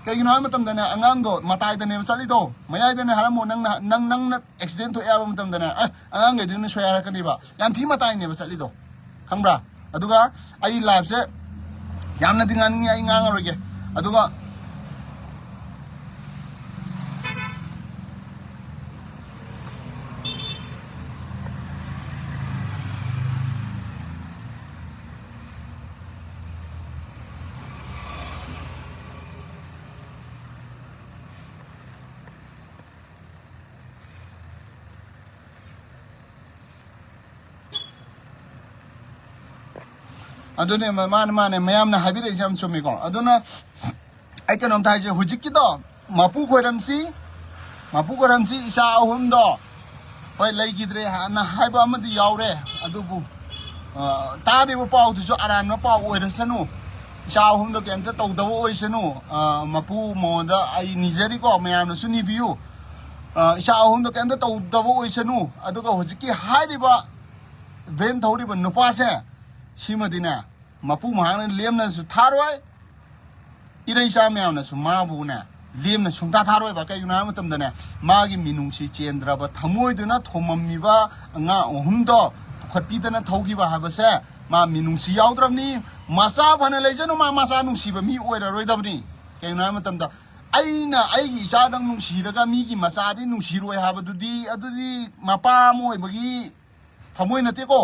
ꯀꯩꯒꯤꯅꯣ ꯍꯥꯏꯕ ꯃꯇꯝꯗꯅꯦ, ꯑꯉꯥꯡꯗꯣ ꯃꯇꯥꯏꯗꯅꯦꯕ ꯆꯠꯂꯤꯗꯣ, ꯃꯌꯥꯏꯗꯅꯦ ꯍꯥꯏꯔꯝꯃꯣ꯫ ꯅꯪꯅ, ꯅꯪ, ꯅꯪꯅ ꯑꯦꯛꯁꯤꯗꯦꯟ ꯊꯣꯛꯑꯦ ꯍꯥꯏꯕ ꯃꯇꯝꯗꯅꯦ, ꯑꯦ, ꯑꯉꯥꯡꯈꯩꯗꯨꯅ ꯁꯣꯏ ꯍꯥꯏꯔꯛꯀꯅꯦꯕ꯫ ꯌꯥꯝ ꯊꯤ ꯃꯇꯥꯏꯅꯦꯕ ꯆꯠꯂꯤꯗꯣ, ꯈꯪꯕ꯭ꯔꯥ? ꯑꯗꯨꯒ ꯑꯩ ꯂꯥꯏꯐꯁꯦ ꯌꯥꯝꯅꯗꯤ ꯉꯥꯡꯅꯤꯡꯉꯤ, ꯑꯩ ꯉꯥꯡꯉꯔꯣꯏꯒꯦ꯫ ꯑꯗꯨꯒ ꯑꯗꯨꯅꯦ, ꯃꯥꯅꯦ, ꯃꯥꯅꯦ, ꯃꯌꯥꯝꯅ ꯍꯥꯏꯕꯤꯔꯛꯏꯁꯦ ꯌꯥꯝ ꯆꯨꯝꯃꯤꯀꯣ꯫ ꯑꯗꯨꯅ ꯑꯩ ꯀꯩꯅꯣꯝꯇ ꯍꯥꯏꯁꯦ, ꯍꯧꯖꯤꯛꯀꯤꯗꯣ ꯃꯄꯨ ꯈꯣꯏꯔꯝꯁꯤ, ꯃꯄꯨ ꯈꯣꯏꯔꯝꯁꯤ ꯏꯆꯥ ꯑꯍꯨꯝꯗꯣ ꯍꯣꯏ ꯂꯩꯈꯤꯗ꯭ꯔꯦ ꯍꯥꯏꯅ ꯍꯥꯏꯕ ꯑꯃꯗꯤ ꯌꯥꯎꯔꯦ, ꯑꯗꯨꯕꯨ, ꯑ, ꯇꯥꯔꯤꯕ ꯄꯥꯎꯗꯨꯁꯨ ꯑꯔꯥꯟꯕ ꯄꯥꯎ ꯑꯣꯏꯔꯁꯅꯨ, ꯏꯆꯥ ꯑꯍꯨꯝꯗꯣ ꯀꯩꯝꯇ ꯇꯧꯗꯕ ꯑꯣꯏꯁꯅꯨ꯫ ꯑ, ꯃꯄꯨ ꯃꯉꯣꯟꯗ ꯑꯩ ꯅꯤꯖꯔꯤꯀꯣ, ꯃꯌꯥꯝꯅꯁꯨ ꯅꯤꯕꯤꯌꯨ꯫ ꯑ, ꯏꯆꯥ ꯑꯍꯨꯝꯗꯣ ꯀꯩꯝꯇ ꯇꯧꯗꯕ ꯑꯣꯏꯁꯅꯨ꯫ ꯑꯗꯨꯒ ꯍꯧꯖꯤꯛꯀꯤ ꯍꯥꯏꯔꯤꯕ ꯚꯦꯟ ꯊꯧꯔꯤꯕ ꯅꯨꯄꯥꯁꯦ, ꯁꯤꯃꯗꯤꯅꯦ, ꯃꯄꯨ ꯃꯍꯥꯛꯅ ꯂꯦꯝꯅꯁꯨ ꯊꯥꯔꯣꯏ, ꯏꯔꯩꯆꯥ ꯃꯌꯥꯝꯅꯁꯨ ꯃꯥꯕꯨꯅꯦ ꯂꯦꯝꯅ ꯁꯨꯡꯊꯥ ꯊꯥꯔꯣꯏꯕ꯫ ꯀꯩꯒꯤꯅꯣ ꯍꯥꯏꯕ ꯃꯇꯝꯗꯅꯦ, ꯃꯥꯒꯤ ꯃꯤꯅꯨꯡꯁꯤ ꯆꯦꯟꯗ꯭ꯔꯕ ꯊꯃꯣꯏꯗꯨꯅ ꯊꯣꯝꯃꯝꯃꯤꯕ ꯑꯉꯥꯡ ꯑꯍꯨꯝꯗꯣ ꯄꯨꯈꯠꯄꯤꯗꯅ ꯊꯧꯈꯤꯕ ꯍꯥꯏꯕꯁꯦ, ꯃꯥ ꯃꯤꯅꯨꯡꯁꯤ ꯌꯥꯎꯗ꯭ꯔꯕꯅꯤ꯫ ꯃꯆꯥ ꯐꯅ ꯂꯩꯖꯅꯨ, ꯃꯥ ꯃꯆꯥ ꯅꯨꯡꯁꯤꯕ ꯃꯤ ꯑꯣꯏꯔꯔꯣꯏꯗꯕꯅꯤ꯫ ꯀꯩꯒꯤꯅꯣ ꯍꯥꯏꯕ ꯃꯇꯝꯗ, ꯑꯩꯅ ꯑꯩꯒꯤ ꯏꯆꯥꯗꯪ ꯅꯨꯡꯁꯤꯔꯒ ꯃꯤꯒꯤ ꯃꯆꯥꯗꯤ ꯅꯨꯡꯁꯤꯔꯣꯏ ꯍꯥꯏꯕꯗꯨꯗꯤ, ꯑꯗꯨꯗꯤ ꯃꯄꯥ ꯑꯃ ꯑꯣꯏꯕꯒꯤ ꯊꯃꯣꯏ ꯅꯠꯇꯦꯀꯣ꯫